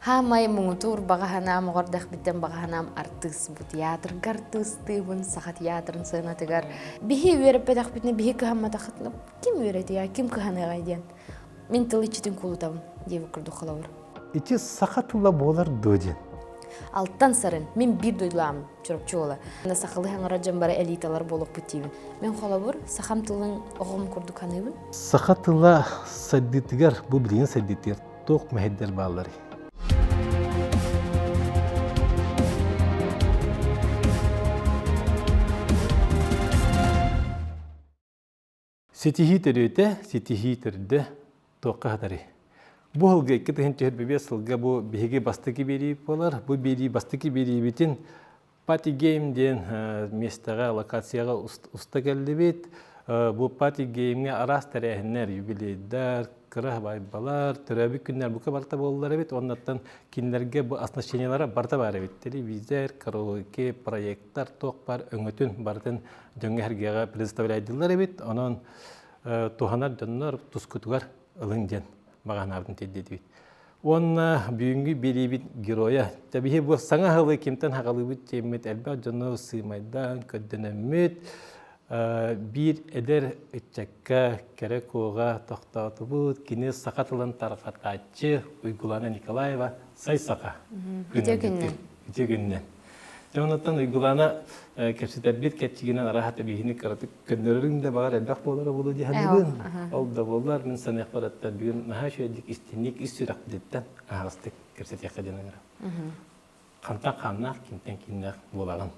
Хаамай муҥутуур баҕа санаам оҕо эрдэхпиттэн баҕа санаам артыыс. Бу театрга артыыстыыбын, Саха театрын сыанатыгар. Биһи үөрэппэтэхпитинэ, биһи кыһамматахпытына ким үөрэтиэ, ким кыһаныаҕай диэн. Мин тыл иччитин кулутабын диэбит курдук холобур. Ити саха тыла буолар дуо диэн? Алтан сарын, мин биир дойдулаам Чурапчы уола. Сахалыы хаҥара дьон бары элиталар буолуохпут диибин. Мин холобур, сахам тылын оҕом курдук саныыбын. Саха тыла сайдыытыгар, бу билигин сайдыытыгар туох мэһэйдэр баалларый? Ситиһии төрүөтэ, ситиһии төрдө туохха сытарый? Бу сылга 2025 сылга бу биһиги бастакы биэрии буолар. Бу биэрии бастакы биэриибитин Party Game диэн миэстэҕэ, локацияҕа уста кэллибит. Бу Party Game-ҥэ араас тэрээһиннэр, юбилейдар, кыра байбалар, төрөөбүт күннэр бука барыта буоллар эбит. Оннуттан кинилэргэ бу оснащениелара барыта баар эбит. Телевизор, караоке, проектор, туох баар өҥөтүн барытын дьоҥҥо-сэргэҕэ предоставляйдыыллар эбит. Онон туһанар дьоннор тускутугар ылыҥ диэн баҕанаабытын тиэрдиэтибит. Уонна бүгүҥҥү биэриибит геройа. Тэбиһи бу саҥа аһылы кимтэн хаҕалыыбыт диэммит элбэх дьону сыымайдаан көрдөнөммүт биир эдэр ыччакка кэрэ куоҕа тохтоотубут. Кини саха тылын тарҕатааччы Уйгулана Николаева Сай Саха. Үтүө күннэн. Үтүө күннэн. Дьэ онуттан Уйгулана кэпсэтэрбит кэрчигинэн араһа тэбиһини кыратык көннөрөрүҥ да баҕар элбэх буолара буолуо дии саныыбын. Ол да буоллар мин саныахпар аттар бүгүн наһаа үчүгэйдик истинник ис сүрэхпититтэн аһаҕастык кэпсэтиэххэ диэн ыҥырабын. Хантан хааннаах, кимтэн кииннээх буолаҕын?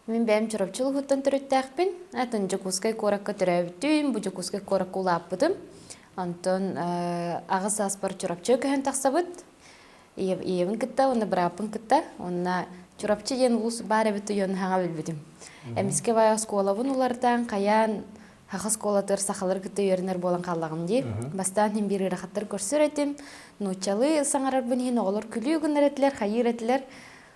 Мин бэйэм Чурапчы улууһуттан төрүттээхпин. Атын Дьокуускай куоракка төрөөбүтүм, бу Дьокуускай куоракка улааппытым. Онтон аҕыс сааспар Чурапчыга көһөн тахсабыт. Ийэбин кытта уонна бырааппын кытта уонна Чурапчы диэн улуус баар эбит уйан хаҥа билбитим. Эмискэ бай оскуолабын уларытан хайаан саха оскуолатыгар сахалар кытта үөрэнэр буолан хааллаҕым дии. Бастаан иһин биир ыарахаттар көрсөр этим. Нууччалыы саҥарарбын иһин оҕолор күлүү гынар этилэр, хайыыр этилэр.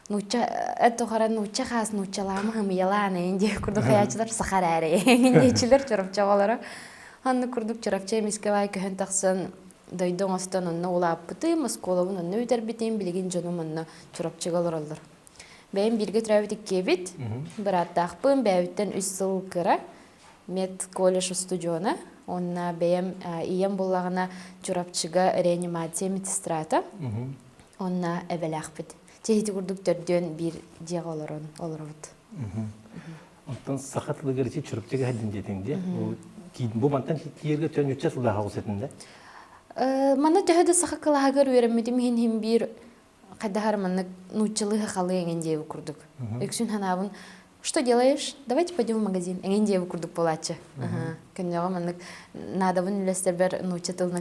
Нуучча эт тухары нуучча хаас нууччалаама хымыйалаан эйин диэ курдук хайааччылар саха эрээри эйин диэччилэр Чурапчы оҕолоро. Оннук курдук Чурапчы эмискэ бай көһөн тахсан дойду оҥостон онно улааппытым, оскуолабын онно бүтэрбитим, билигин дьонум онно Чурапчыга олороллор. Бэйэм бииргэ төрөөбүт иккиэбит, бырааттаахпын, бэйэбиттэн үс сыл кыра, мед колледж устудьуона, уонна бэйэм ийэм буллаҕына Чурапчыга реанимация медсестрата, онно эбэлээхпит. Чэ ити курдук төрдүөн биир дьиэҕэ олорон олоробут. Оттон саха тылыгар ити Чурапчыга сылдьын диэтиҥ дии. Бу мантан кииргэ төн үччэ сыллаах оҕус этин да? Манна төһө да саха кылааһыгар үөрэммитим иһин иһин биир хайдаһар маннык нууччалыы сахалыы эҥин диэбит курдук. Үксүн санаабын что делаешь? Давайте пойдем в магазин. Эҥин диэбит курдук буолааччы. Көннөҕө маннык наадабын үлэстэрбэр нуучча тылына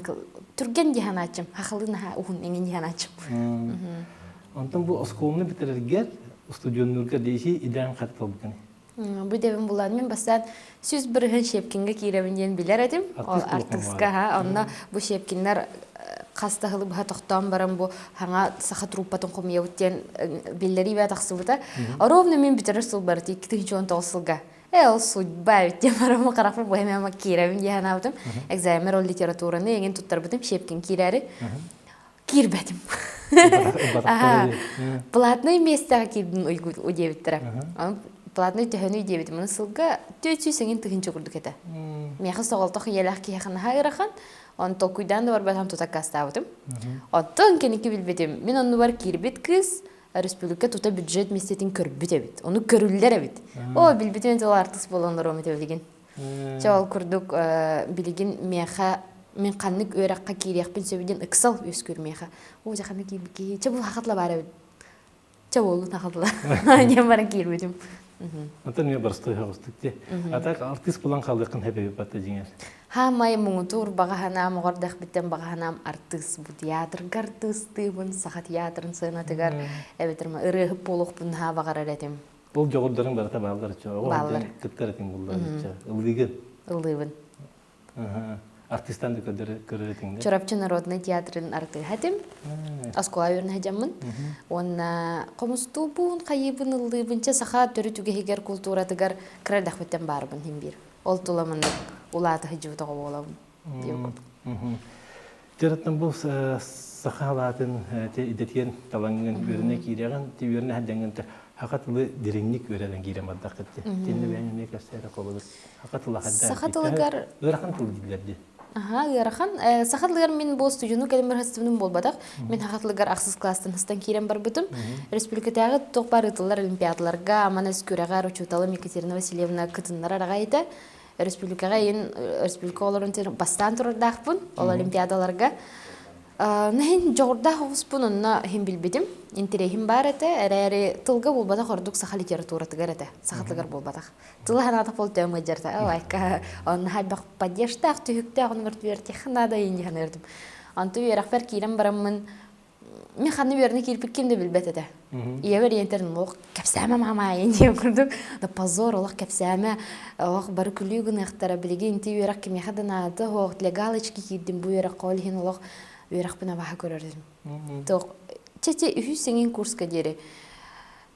түргэн дии санааччым. Сахалыы наһаа уһун эҥин дии санааччым. Онтон бу оскуоланы бүтэрэргэр, устудьуоннуурга диэки идээн хат талбытыҥ? Бу идэбин булан мин бастаан 100% Щепкингэ киирэбин диэн билэр этим. Ол артыыска ха онно бу Щепкиннэр хас да сылы быһа тохтоон баран бу хаҥа саха труппатын хомуйабыт диэн биллэрии баа тахсыбыта. Ровно мин бүтэрэр сыл барыта 2019 сылга. Э, ол судьба эбит диэн бараммын харахпын бу эмэ киирэбин дии санаабытым. Экзаменмер ол литератураны эҥин туттарбытым Щепкин киирээри. Киирбэтим. Платный миэстэҕэ киирдин диэбиттэрэ. Платный төһөнүй диэбитим. Маны сылга 400 эҥин тыһыынча курдук этэ. Миэхэ соҕолтох ийэлээх киһиэхэ наһаа ыарахан. Оны толкуйдаан да барбатам тута аккаастаабытым. Оттон кэнники билбитим. Мин оннубар киирбит кыыс республика тута бюджет миэстэтин көрбүт эбит. Ону көрүллэр эбит. О, билбитим ол артыыс буолан олоруом этэ билигин. Чэ ол курдук билигин миэхэ мин ханнык үөрэххэ киириэхпин сөбүй диэн ыксал үөскүүр миэхэ. Оо дьэ ханна киирбит киһи чэ бу хахатла баар эбит. Чэ буоллун хахатла диэн баран киирбитим. Онтон эмиэ боростуой соҕустук дии. А так артыыс булан хаалыаххын сөп эбит батта дьиҥэр. Хаамай муҥутуур баҕа санаам оҕо эрдэхпиттэн баҕа санаам артыыс бу театрга артыыстыыбын саха театрын сыанатыгар эбэтэр ырыаһыт буолуохпун наһаа баҕарар этим. Ол дьоҕурдарыҥ барыта бааллар чо. Оҕо Бааллар. кыттар этиҥ буллар чо. Ыллыыгын. Ыллыыбын. Артыыстан да көрөр этиҥ да? Чурапчы народнай театрын артыыһа этим. Оскуола үөрэнэ сылдьаммын. Уонна хомустуубун, хайыыбын, ыллыыбын. Чэ, саха төрүт үгэһигэр, култууратыгар кыра эрдэхпиттэн баарбын иһин биир. Ол тула маннык улаата сылдьыбыт оҕо буолабын. Диэн курдук. Дьарыттан бу саха халаатын идэтигэн талаҥҥын үөрэнэ киирэҕин, ти үөрэнэ сылдьаҥҥын саха тылы дириҥник үөрэнэн киирэн бардаххыт дии. Тиннэ бэйэҥ эмиэ кэпсээтэ холобур. Саха тыла хайдах Саха тылыгар ыарахан тыл дииллэр дии. Аха, ыарахан. Саха тылыгар мин бу студену кэлин барыстыбыным буолбатах. Мин саха тылыгар ахсыс класстан хастан киирэн барбытым. Республикатааҕы туох баар ыытыллар олимпиадаларга Аман өс күрэҕэр учууталым Екатерина Васильевна кытыннарар аҕай этэ. Республикаҕа иин республика олорун бастаан турардаахпын ол олимпиадаларга. Нэһин дьоҕурдаах оҕуспун онно иһин билбитим. Интэриэһим баар этэ, эрээри тылга буолбатах ордук саха литературатыгар этэ, саха тылыгар буолбатах. Тыла санаатах бол төм ыдьарта, айка онно хайбах поддержтаах түһүктээх онугар түөртиэх наада иин саныырдым. Онту үөрэхпэр киирэн бараммын мин ханна үөрэнэ киирбит ким да билбэт этэ. Ийэбэр ийэнтэн олох кэпсээмэ маамаайын диэн курдук да позор олох кэпсээмэ олох бары күлүү гыныахтара билигин инти үөрэх кимиэхэ да наада суох для галочки киирдим бу үөрэххэ ол иһин олох үөрэхпин абааһы көрөр этим. Туох чэ үһүс сиҥин курска диэри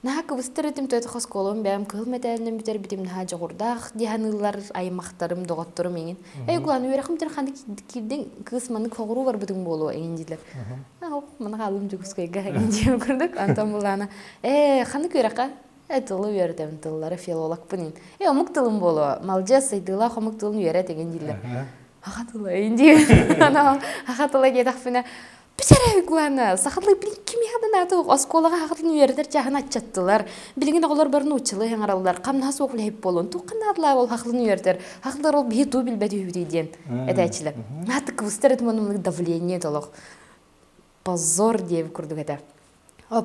Наһаа кыбыстар этим, тоҕо оскуолабын бэйэм кыһыл мэтээлинэн бүтэрбитим, наһаа дьоҕурдаах дии саныыллар аймахтарым, доҕотторум эҥин. Эй, Углан, үөрэхим бүтэр ханна киирдиҥ, кыыс маннык соҕуруу барбытыҥ буолуо эҥин дииллэр. Аа, маны хааллым Дьокуускайга эҥин диэн курдук. Антон Булана, ээ, ханнык үөрэххэ? Э, тылы үөрэтэбин, тыллары филологпын иин. Э, омук тылым буолуо, малдьыас сайдыылаах омук тылын үөрэт эҥин дииллэр. Аха тыла эҥин диэн. Аха тыла диэтэхпинэ, Бүтэрэ Уйгулаана, сахалыы билин кимиэхэ да наада оскуолаҕа сахатын үөрэтэр чааһын аччаттылар. Билигин оҕолор бары нууччалыы саҥараллар, хамнаһа суох үлэһит буолуон, туохха наадалаах ол сахалыын үөрэтэр, сахалар ол биһи туу билбэт үһүбүтүй диэн этээччилэр. Наата кыбыстар этим оннук давление толох. Позор диэбит курдук этэ.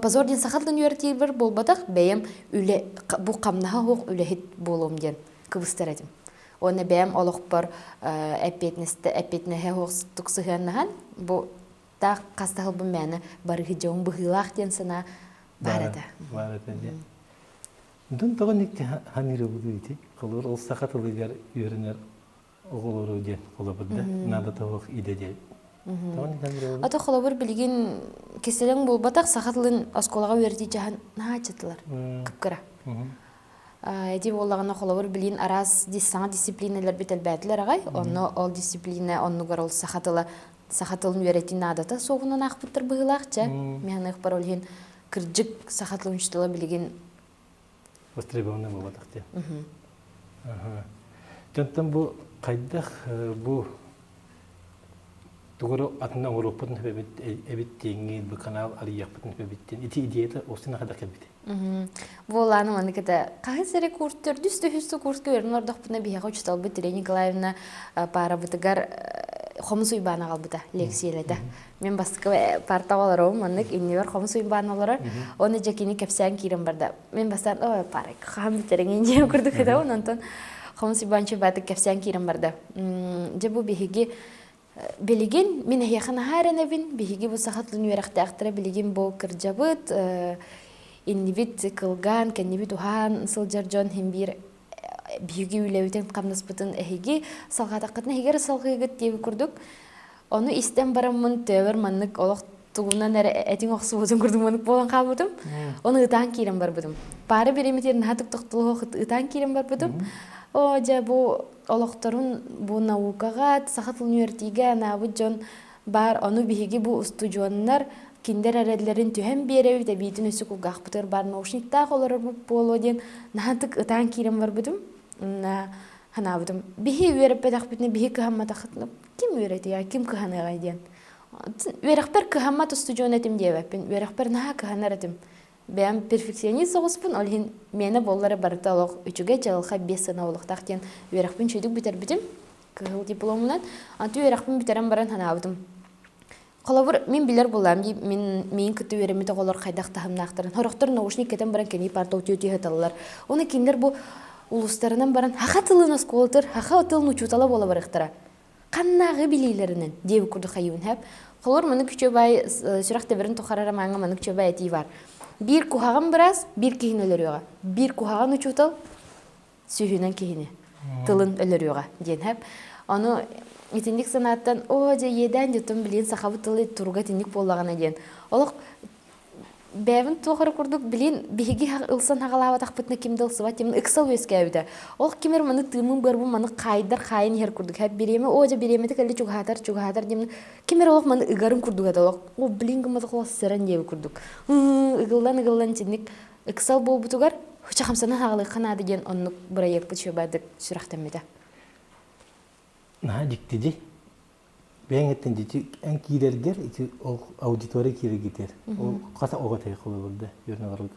Позор диэн саха тылын үөрэтиирбэр буолбатах, бэйэм үлэ бу хамнаһа суох үлэһит буолуом диэн кыбыстар этим. Уонна бэйэм олохпор эппиэтинэһэ суохтук сыһыаннаһан, бу таах хас да сылбын мээнэ барыһы дьоҥ быһыылаах диэн санаа баар этэ. Баар этэ диэн. Онтон тоҕо никти ханыырыбытый ити? Холобур, ол саха тылыгар үөрэнэр оҕолору диэн холобур да наада тоҕох идэ диэн. Ата холобур билигин кистэлэҥ буолбатах саха тылын оскуолаҕа үөрэтии чаһын наһаа аччатылар кыпкыра. Эти буоллаҕына холобур билигин араас саҥа дисциплиналарбыт элбээтилэр аҕай. Онно ол дисциплина оннугар ол саха тыла саха тылын үөрэтии наадата суоҕунан аахпыттар быһыылаах чэ. Мин аныахпар ол иһин кырдьык саха тылын учуутала билигин востребованный буолбатах диэн. Дьонтон бу хайдах бу тугу атын оҥоруохпутун эбит эбит диэҥҥи бу канал арыйыахпытын эбит диэн ити идеята осин хайдах кэлбитий? Буолааны маннык это хаһыс эрэ курс төрдүс үһүс курска үөрэнэн олордохпуна биһиэхэ учууталбыт Ирина Николаевна паарабытыгар хомус уйбаан аҕалбыта лекциялата. Мин бастакы партаҕа олоробун маннык иннибэр хомус уйбаан олорор. Уонна дьэ кини кэпсээн киирэн барда. Мин бастаан ой пара хаһан бүтэриҥин диэн курдук этэ онтон хомус уйбаан чуйбаатык кэпсээн киирэн барда. Дьэ бу биһиги билигин мин эһиэхэ наһаа эрэнэбин. Биһиги бу саха тылын үөрэхтээхтэрэ билигин бу кырдьабыт, иннибит кылгаан, кэннибит уһаан сылдьар дьон иһин биир биһиги үлэбитин хамнаспытын эһиги салҕаатаххытына эһиги эрэ салҕыыгыт диэбит курдук Ону истэн бараммын төбөр маннык олох тугунан эрэ этиҥ охсубутун курдук маннык буолан хаалбытым. Ону ытаан киирэн барбытым. Паара бириэмэтигэр наһаа тохтолоох ытаан киирэн барбытым. Оо, дьэ, бу олохторун бу наукаҕа, саха тылын үөрэтиигэ анаабыт дьон баар. Ону биһиги бу устудьуоннар кинилэр эрэллэрин түһэн биэрэбит, эбиитин өссө кулгаахпытыгар баар наушниктаах олорорбут буолуо диэн наһаатык ытаан киирэн барбытым. Санаабытым, биһи үөрэппэтэхпитинэ, биһи кыһамматахпытына ким үөрэтиэ, ким кыһаныаҕай диэн. Үөрэхпэр кыһаммат устудьуон этим диэбэппин. Үөрэхпэр наһаа кыһанар этим. Бэйэм перфекционист соҕуспун, ол иһин миэнэ буоллара барыта олох үчүгэй, чаҕылхай биэс сана олохтоох диэн үөрэхпин үчүгэйдик бүтэрбитим. Кыһыл дипломунан. Антон үөрэхпин бүтэрэн баран санаабытым. Холобур, мин билэр буоллаам дии, мин миин кытта үөрэммит оҕолор хайдах таһымнаахтарын. Сорохтор наушник кэтэн баран кэнии парта утуйа сыталлар. Уонна кинилэр бу улуустарынан баран саха тылын оскуолатыгар саха тылын учуутала буола барыахтара. Ханнааҕы билиилэринэн диэбит курдук хайыыбын хэп. Холобур, маннык үчүгэй сүрэх тэбэрин тухары ромаҥҥа маннык үчүгэй этии баар. Биир куһаҕан быраас биир киһини өлөрүөҕэ. Биир куһаҕан учуутал сүүһүнэн киһини тылын өлөрүөҕэ диэн хэп. Ону итинник санааттан оо дьэ иэдээн дьоттон билигин сахабыт тылы туруга итинник буоллаҕына диэн олох. Бэйэбин туох эрэ курдук, билин биһиги ылсан хаҕалаабатахпытына ким да ылсыбат диэмин ыксал үөскээбитэ. Ол ким эрэ маны тыыммын быарбын маны хаайдар хаайан иһэр курдук. Һэ бириэмэ оо дьэ бириэмэтэ кэллэ чугаһаатар чугаһаатар диэмин ким эрэ олох маны ыгарын курдук этэ олох о блин гымматах олох сыран диэбит курдук. Ыгыллан ыгыллан итинник ыксал буолбутугар чэ хамсанан хаҕалыахха наада диэн оннук бырайыакпыт үчүгэйдик сүрэхтэммитэ. Наһаа дьикти дии. Бэйэҥ эттин дьити эн киирэргэр ити ол аудитория киирэргитигэр ол хас оҕо этэй холобурда үөрэнэ олорбут?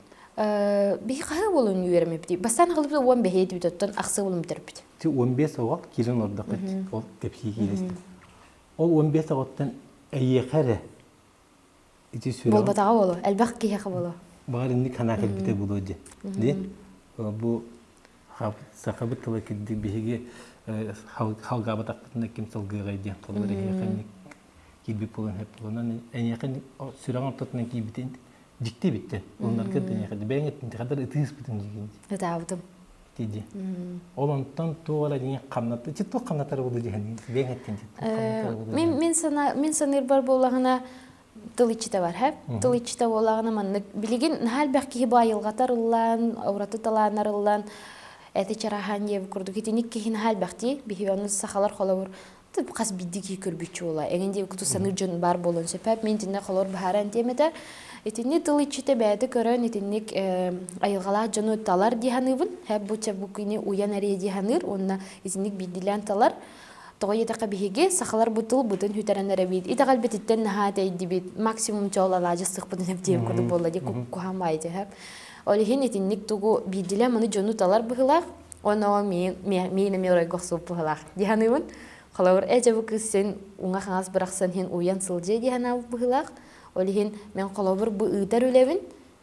Биһи хаһы буолун үөрэммиппит. Бастаан аҕалбыт 15 этибит оттон ахсы буолун бүтэрбит. Ти 15 оҕо киирэн олордоххут ол кэпсии киирэстин. Ол 15 оҕоттон эйиэхэ эрэ ити сүрэҕин Буолбатаҕа буолуо, элбэх киһиэхэ буолуо. Баҕар инник санаа кэлбитэ буолуо дии. Ди бу сахабыт тыла кирдик биһиги халгаабатахпытына ким салгыаҕай диэн холобур эһиэхэ киирбит буолан сөп буолан эйиэхэ сүрэҕин ортотунан киирбитин дьикти эбиттэн ылынарга да эйиэхэ бэйэҥ эттин ытыыспытын дьигин ытаабытым тиди ол онтон туох эрэ диэн хамнатты чи туох хамнатар буолу диэн бэйэҥ эттин мин мин сана мин саныырбар буоллаҕына тыл иччитэ бар һэ тыл иччитэ буоллаҕына маннык билигин наһаа элбэх киһи бу айылҕата арыллан ураты талаан арыллан эти чараһаан диэбит курдук итинник киһи наһаа элбэх дии биһиги ону сахалар холобур хас биирдии киһи көрбүччү буола эҥин диэбит курдук саныыр дьон баар буолуон сөп мин итиннэ холобур быһааран этиэм этэ итинни тыл иччитэ бэйэтэ көрөн итинник айылҕалаах дьону талар дии саныыбын һэ бу чэ бу кини уйан эриэ дии саныыр уонна итинник биирдиилээн талар Тоҕо диэтэххэ биһиги сахалар бу тылбытын сүтэрэн эрэбит, итэҕэлбититтэн наһаа тэйдибит, максимум чоол алаадьы сыхпытын диэн курдук буолла дии куһаҕан баайы түһэ. Ол иһин итинник тугу биирдилээн маны дьону талар быһыылаах, онно миин миин эмиэ оройго охсубут быһыылаах дии саныыбын. Холобур, ээ дьэ бу кыыс син уҥа-хаҥас бырахсан иһин уйан сылдьыа дии санаабыт быһыылаах. Ол иһин мин холобур бу ыытар үлэбин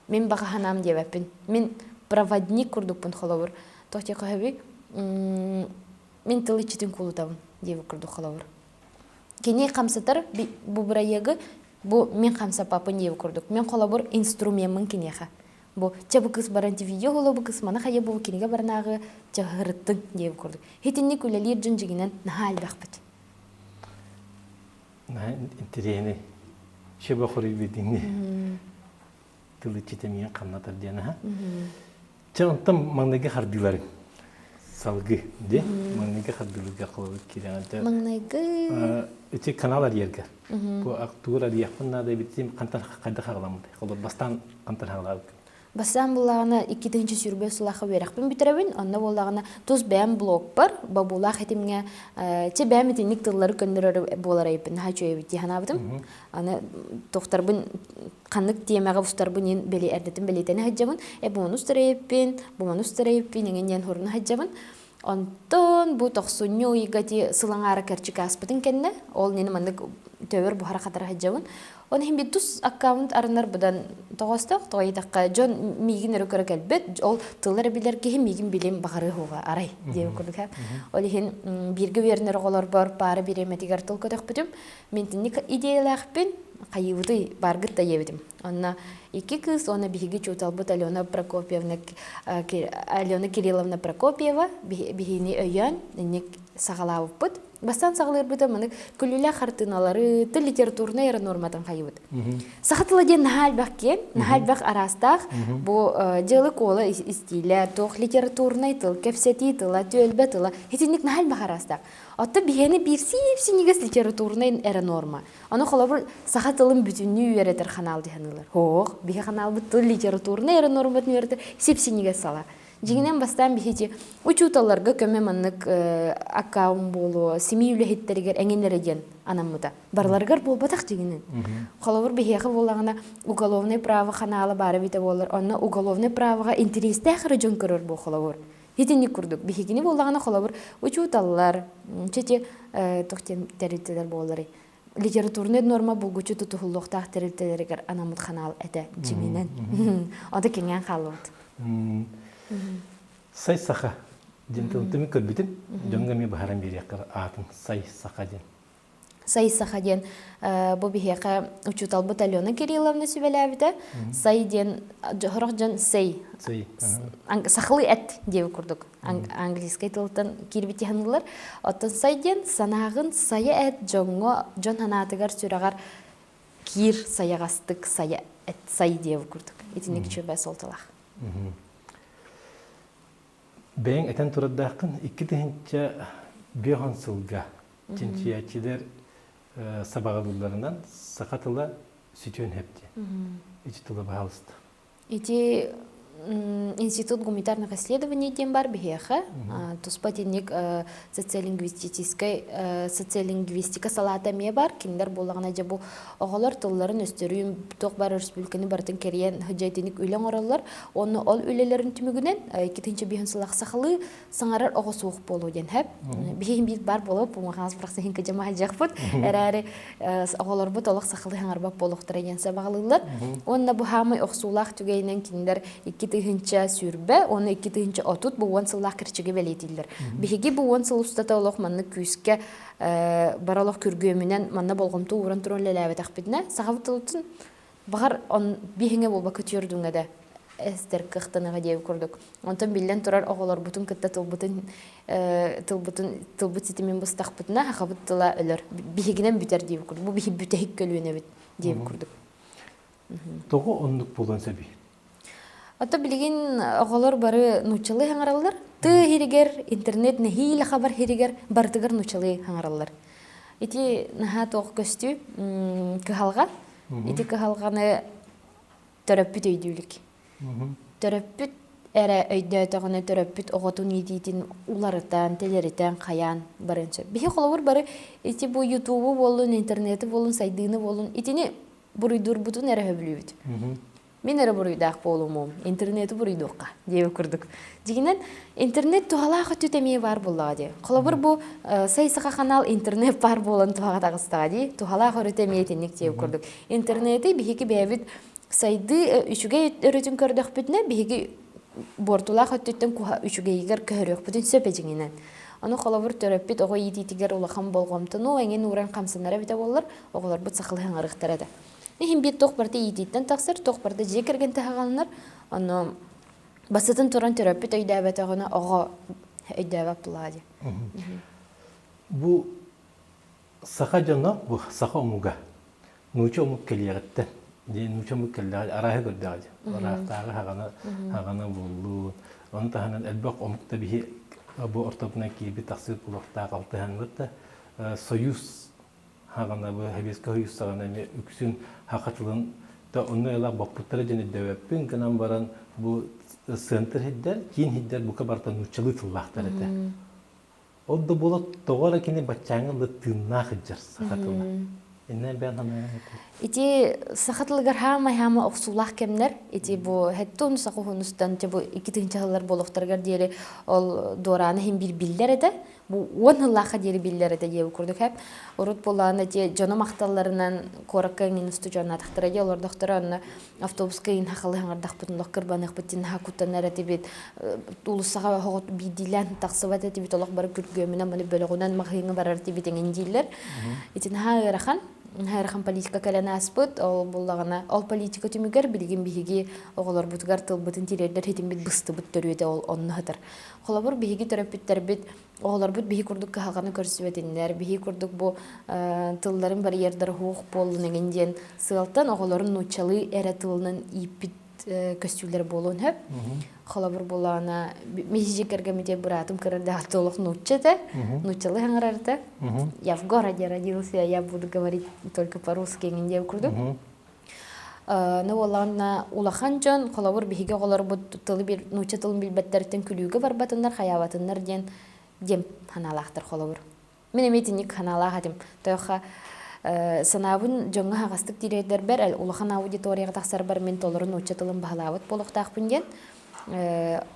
мин баҕа санаам диэбэппин. Мин проводник курдукпун холобур. Туох диэххэ сөбүй? Мин тыл иччитин кулутабын диэбит курдук холобур. Кини хамсатар бу бырайыагы бу мин хамсаппаппын диэбит курдук. Мин холобур инструмеммын киниэхэ. Бу чэ бу кыс баран видео холо бу кыс маны хайа бу кинигэ баранааҕы чаһырыттын диэбит курдук. Итинник үлэлиир дьон дьигинэн наһаа элбэхпит. Наһаа интэриэһинэй. Шеба хоруй тыл иччитэ миигин хамнатар диэн аха. Чэ онтон маҥнайгы хардыыларыҥ салгыы дии маҥнайгы хардыыларга холобур киирэҕин Маҥнайгы ити канал арыйарга бу тугу арыйыахпын наада эбит хантан хайдах хаҕаламмытай холобур бастаан хантан хаҕалаабыккын Бастаан буоллаҕына 2021 сыллаахха үөрэхпин бүтэрэбин. Онно буоллаҕына тус бэйэм блогпар бобуулаах этимҥэ чэ бэйэм итинник тыллары көннөрөр буолар эбиппин наһаа үчүгэй эбит дии санаабытым. Аны тохтарбын ханнык тиэмэҕэ устарбын иһин били эрдэтин бэлиэтэнэ сылдьабын. Э бу устар эбиппин, бу маны устар эбиппин эҥин диэн хоруна сылдьабын. Онтон бу тохсунньу ыйга ити сыл аҥаара кэрчик ааспытын кэннэ, ол нини маннык төбөр буһара-хатара сылдьабын. Ол иһин биир тус аккаунт арынар быдан тоҕоостоох, тоҕо диэтэххэ, дьон миигин өрө көрө кэлбэт, ол тыл эрэ билэр киһи миигин билим баҕарыа суоҕа арай диэбит курдук. Ол иһин бииргэ үөрэнэр оҕолорбор паара бириэмэтигэр тыл көтөхпүтүм. Мин итинник идиэйэлээхпин, хайыыбытый, баргыт да диэбитим. Онно икки кыыс уонна биһиги учууталбыт Алена Прокопьевна Алена Кирилловна Прокопьева биһини өйөөн инник саҕалаабыппыт. Бастаан саҕалыырбыта маны күлүүлээх хартыыналары, тыл литературнай эрэ нуорматын хайыбыт. Саха тыла диэн наһаа элбэх киэҥ, наһаа элбэх араастаах. Бу дьыала-куола истиилэ, туох литературнай тыл, кэпсэтии тыла, түөлбэ тыла итинник наһаа элбэх араастаах. Оттон биһиэни биир сип-синньигэс литературнай эрэ нуорма. Ону холобур саха тылын бүтүннүү үөрэтэр ханаал дии саныыллар. Һоох, биһи ханаалбыт тыл литературнай эрэ нуорматын үөрэтэр сип-синньигэс сала. Дьиҥинэн бастаан биһи учууталларга көмө маннык аккаунт буолуо, семи үлэһиттэригэр эҥин эрэ диэн анаммыта. Барыларыгар буолбатах дьиҥинэн. Холобур, биһиэхэ буоллаҕына уголовнай право ханаала баара эбитэ буоллар, онно уголовнай правоҕа интэриэстээх эрэ дьон көрөр буо холобур. Итинник курдук биһигини буоллаҕына холобур учууталлар, чэчи туох диэн тэрилтэлэр буолларый литературнай норма булгуччу тутуһуллуохтаах тэрилтэлэригэр анаммыт ханаал этэ дьиҥинэн. Ото кэҥээн хааллыбыт. Сай саха диэн тылын көрбүтүм. Дьоҥҥо эмиэ быһааран биэриэххэ аатын Сай саха диэн. Сай саха диэн бу биһиэхэ учууталбыт Алена Кирилловна сүбэлээбитэ. Сай диэн сорох дьон сэй сахалыы эт диэбит курдук английскай тылтан киирбит саныыллар. Оттон сай диэн санааҕын сайа эт дьоҥҥо дьон санаатыгар сүрэҕэр киир сайаҕастык сайа. сай диэбит курдук. Итинник үчүгэй суолталаах. Бэйэҥ этэн турардааххын 2005 сылга чинчийээччилэр сабаҕалыылларынан саха тыла сүтүөн сөп диэн. Ити тыла баһаалыста. Ити Институт гуманитарных исследований диэн бар биһиэхэ. Туспа итинник социолингвистическай социолингвистика салаата эмиэ бар. Кинилэр буоллаҕына дьэ бу оҕолор тылларын өстөрүүн туох баар өрөспүүбүлүкэни барытын кэрийэн дьэ итинник үлэ оҥороллор. Уонна ол үлэлэрин түмүгүнэн 2005 сылах сахалыы саҥарар оҕо суох буолуо диэн хэп. Биһиги биир баар буолуо, пумахаас бырахсыһын кыдьамаһадьахпыт. Эрээри оҕолорбут олох сахалыы саҥарбат буолуохтара диэн сабаҕалыыллар. Уонна бу хаамай охсуулаах түгэнинэн кинилэр 2020 уонна 2030 бу 10 сыллаах кэрчиги бэлиэтииллэр. Биһиги бу 10 сыл устата олох маннык күүскэ бары олох күргүөмүнэн манна болҕомто ууран туран үлэлээбэтэхпитинэ сахабыт тылытын Баҕар, он биһиҥэ буолбакка түөрдүҥҥэ да эстэр кыахтаныаҕа диэбит курдук. Онтон биллэн турар оҕолорбутун кытта тылбытын тылбытын тылбыт ситимин быстахпытына сахабыт тыла өлөр. Биһигинэн бүтэр диэбит курдук. Бу биһи бүтэһик көлүөнэбит диэбит курдук. Тоҕо оннук буолуон сөбүй? Ото билигин оҕолор бары нууччалыы хаҥараллар. Тыа иһигэр, интернет нэһиилэ хабар иһигэр барытыгар нууччалыы хаҥараллар. Ити наһаа туох көстүү кыһалҕа. Ити кыһалҕаны төрөппүт өйдүүлүк. Төрөппүт эрэ өйдөөтөҕүнэ төрөппүт оҕотун иитиитин уларытан, тэлэритэн, хайаан барыан сөп. Биһи холобур бары ити бу ютубу буоллун, интернети буоллун, сайдыыны буоллун итини буруйдуурбутун эрэ сөбүлүүбүт. Мин эрэ буруйдаах буолумуом, интернети буруйдуохха диэбит курдук. Дьиҥинэн, интернет туһалаах өттүтэ эмиэ баар буоллаҕа дии. Холобур, бу Сай Саха канал интернет баар буолан туһаҕа таҕыстаҕа дии. Туһалаах өрүтэ эмиэ итинник диэбит курдук. Интернети биһиги бэйэбит сайдыы үчүгэй өрүтүн көрдөхпүтүнэ, биһиги буортулаах өттүттэн куһа үчүгэйигэр көһөрүөхпүтүн сөп дьиҥинэн. Ону холобур төрөппүт оҕо иитиитигэр улахан болҕомтону эҥин ууран хамсанара эбитэ буоллар, оҕолорбут сахалыы саҥарыахтара этэ. Иһин биир туох барыта иитииттэн тахсар, туох барыта дьиэ кэргэнтэн хаҕаланар. Ону басытын туран төрөппүт өйдөөбөтөҕүнэ оҕо өйдөөбөт буоллаҕа дии. Бу саха дьоно, бу саха омуга нууча омук кэлиэҕиттэн диэн нууча омук кэллэҕэ арааһы көрдөҕө дии. Ыраахтааҕы хаҕана хаҕана буоллун. Ону таһынан элбэх омук да биһи бу ортотунан киирбит тахсыбыт буолуохтаах алтыһанмыт да союз хаҕана бу Сэбиэскэй Союз саҕана эмиэ үксүн саха тылын да онно ыла боппуттара диэн өйдөөбөппүн гынан баран бу центр сирдэр, киин сирдэр бука барыта нууччалыы тыллаахтар этэ. Ол да буола тоҕо эрэ кини баччааҥҥа ыла тыыннаах илдьэр саха тыла. Иннэ бэйэн санаан Ити саха тылыгар хаамай-хаама охсуулаах кэмнэр ити бу хэттун саха уһунустан бу 2000 сыллар буолуохтарыгар диэри ол дуорааны иһин биир биллэр этэ. Бу 10 сыллаахха диэри биллэр этэ диэбит курдук хэп. Урут буоллаҕына ити дьону махталларынан куоракка иҥин устудьуоннаатахтара дии олордохторо онно автобуска иин хахалы хаҥардахпытын олох кырбаныахпыт дии наһаа куттанар этибит. Уулуссаҕа оһоҕот биирдиилээн тахсыбат этибит олох бары күргүөмүнэн маны бөлөҕүнэн маҕаһыыҥҥа барар этибит эҥин дииллэр. Ити наһаа ыарахан. Наһаа ыарахан политика кэлэн ааспыт. Ол буллаҕына ол политика түмүгэр билигин биһиги оҕолорбутугар тылбытын тириэрдэр ситиммит быстыбыт төрүөтэ ол онно сытар. Холобур, биһиги төрөппүттэрбит, оҕолорбут биһи курдук кыһалҕаны көрсүбэтиннэр, биһи курдук бу тылларын барьердара суох буоллун эҥин диэн сыалтан оҕолорун нууччалыы эрэ тылынан ииппит көстүүлэр буолуон сөп. Холобур буолаана, миһижи кэргэммитигэр быраатым кырардаах олох нуучча этэ, нууччалыы хаҥарар этэ. Я в городе родился, я буду говорить только по-русски эҥин диэн курдук. Ну уоллаҕына улахан дьон, холобур, биһиги оҕолорбут тылы нуучча тылын билбэттэриттэн күлүүгэ барбатыннар, хайаабатыннар диэн диэн санаалаахтар холобур. Мин эмиэ итинник санаалаах этим. Тойохха санаабын дьоҥҥо аһаҕастык тириэрдэрбэр, улахан аудиторияҕа тахсарбар мин толору нуучча тылын баһылаабыт буолуохтаахпын диэн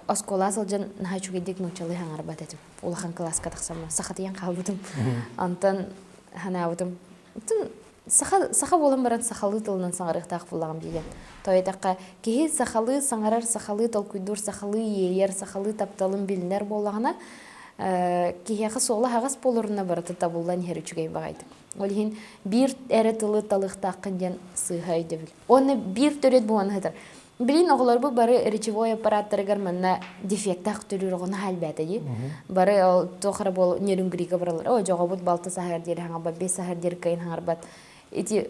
оскуолаҕа сылдьан наһаа үчүгэйдик нууччалыы саҥарбат этим. Улахан кылааска тахсаммын сахатыйан хаалбытым. Онтон санаабытым Саха, саха буолан баран сахалыы тылынан саҥарыахтаах буоллаҕым диигин. Тоҕо диэтэххэ, киһи сахалыы саҥарар, сахалыы толкуйдуур, сахалыы иэйэр, сахалыы тапталын билинэр буоллаҕына, киһиэхэ суола аһаҕас буоларуна барыта табыллан иһэр үчүгэй баҕайытык. Ол иһин биир эрэ тылы талыахтааххын диэн сыыһа өйдөбүл. Уонна биир төрүөт буолан сытар. Билин оҕолорбут бары речевой аппараттарыгар манна дефектаах төрүүр оҕону элбээтэ дии. Бары ол туох эрэ буол нерюнгрига бараллар. О, дьоҕобут балты саһар диэри хаҥарбат, бес саһар диэри кыайын хаҥарбат. Ити.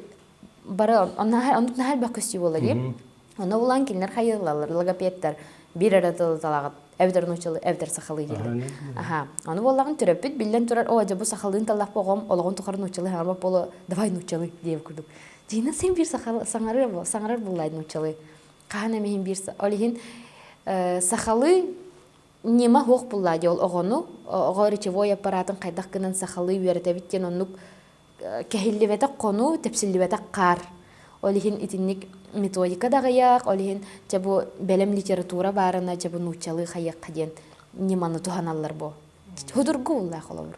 Бары оннук наһаа элбэх көстүү буолла дии. Ону булан кинилэр хайыылалар, логопедтар биир эрэ тылы талаҕыт, эбэтэр нууччалыы, эбэтэр сахалыы дииллэр. Аха. Ону буоллаҕын төрөппүт биллэн турар, оо, дьэ бу сахалыын таллахпа оҕом олоҕун тухары нууччалыы саҥарбат буолуо, давай нууччалыы диэбит курдук. Дьиҥинэн син биир саҥарар саҥарар буоллаа нууччалыы. Хаһан эмэ иһин биир ол иһин сахалыы ньыма суох буллаа дии ол оҕону, оҕо речевой аппаратын хайдах гынан сахалыы үөрэтэбит диэн оннук кэһиллибэтэх хонуу, тэпсиллибэтэх хаар. Ол иһин итинник методика да аҕыйах, ол иһин чэ бу бэлэм литература баарына чэ бу нууччалыы хайыахха диэн ньыманы туһаналлар бу. Судургу уллаах холобур.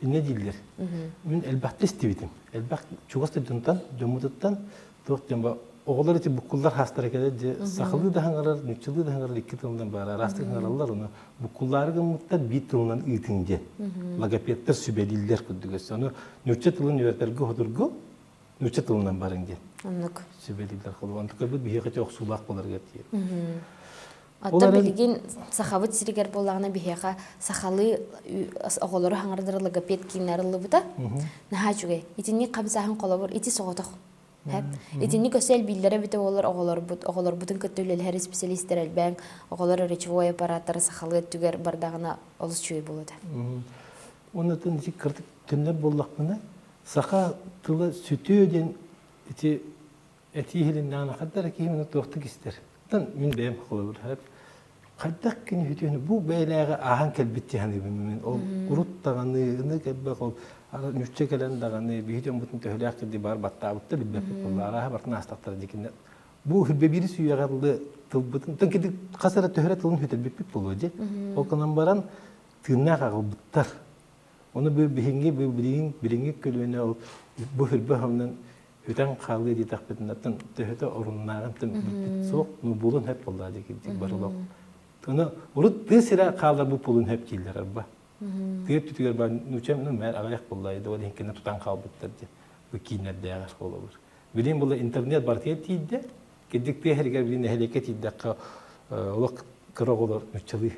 Иннэ дииллэр. Мин элбэхтэ истибитим. Элбэх чугас да дьонтон, дьоммутуттан туох диэн бу оҕолор ити буккуллар хаастара кэлэр дьэ сахалыы да хаҥарар, нууччалыы да хаҥарар икки тылынан баар араастык хаҥараллар ону буккуллаары гыммыттар биир тылынан ыытыҥ диэн. Логопедтар сүбэлииллэр курдук өссө. Ону нуучча тылын үөрэтэргэ хотургу нуучча тылынан барыҥ диэн. Оннук. Сүбэлииллэр холобур. Онтукайбыт биһиэхэ ити охсуулаах буоларыгар тиийэр. Оттон билигин Сахабыт сиригэр буоллаҕына биһиэхэ сахалыы оҕолору хаҥардар логопед киинэ арыллыбыта. Наһаа үчүгэй. Итинник хамсааһын холобур ити соҕотох. Итинник өссө элбииллэрэ эбитэ буоллар оҕолорбут, оҕолорбутун кытта үлэлэһэр исписэлиистэр элбээн, оҕолор речевой аппараттара сахалыы өттүгэр бардаҕына олус үчүгэй буолуо этэ. Уонна ити кырдык төннөр буоллахпына, саха тыла сүтүө диэн ити этии иһилиннэҕинэ хайдах эрэ киһи маны туохтук истэр. Оттон мин бэйэм холобур хайдах кини үтүөнү бу бэйэлээҕи ааһан кэлбит дии саныыбын мин. Ол урут даҕаны, ынык элбэх ол ньучча кэлэн даҕаны биһи дьоммутун төһөлөөх кирди баар баттаабытта билбэппит буолла. Арааһа бартын аастахтара дикинне. Бу хүрбэбири сүүйэҕэ тылбытын тан киди хас эрэ төһөрө тылын хүтэрбиппит буолуо дии. Ол гынан баран тыыннаах аҕалбыттар. Ону бу биһиҥҥи бу билигин билиҥҥи көлүөнэ ол бу хүрбэ хомнан Үтэн хаалыы диэтэхпитинэ төһөтө оруннааҕын билбит суох, ну булун хөп буоллаа дии барылок. Аны урут тыа сирэ хаалар бу булун хөп дииллэр арба. Тыа өттүтүгэр бар нучам ну мэр аҕыйах буоллаа да ол иһин тутан хаалбыттар диэн бу кииннэрдээҕэр холобур. Билин була интернет бартыйа тиийдэ. Кирдик тыа сиригэр билин нэһилиэккэ тиийдэххэ олох кыра оҕолор нуччалыы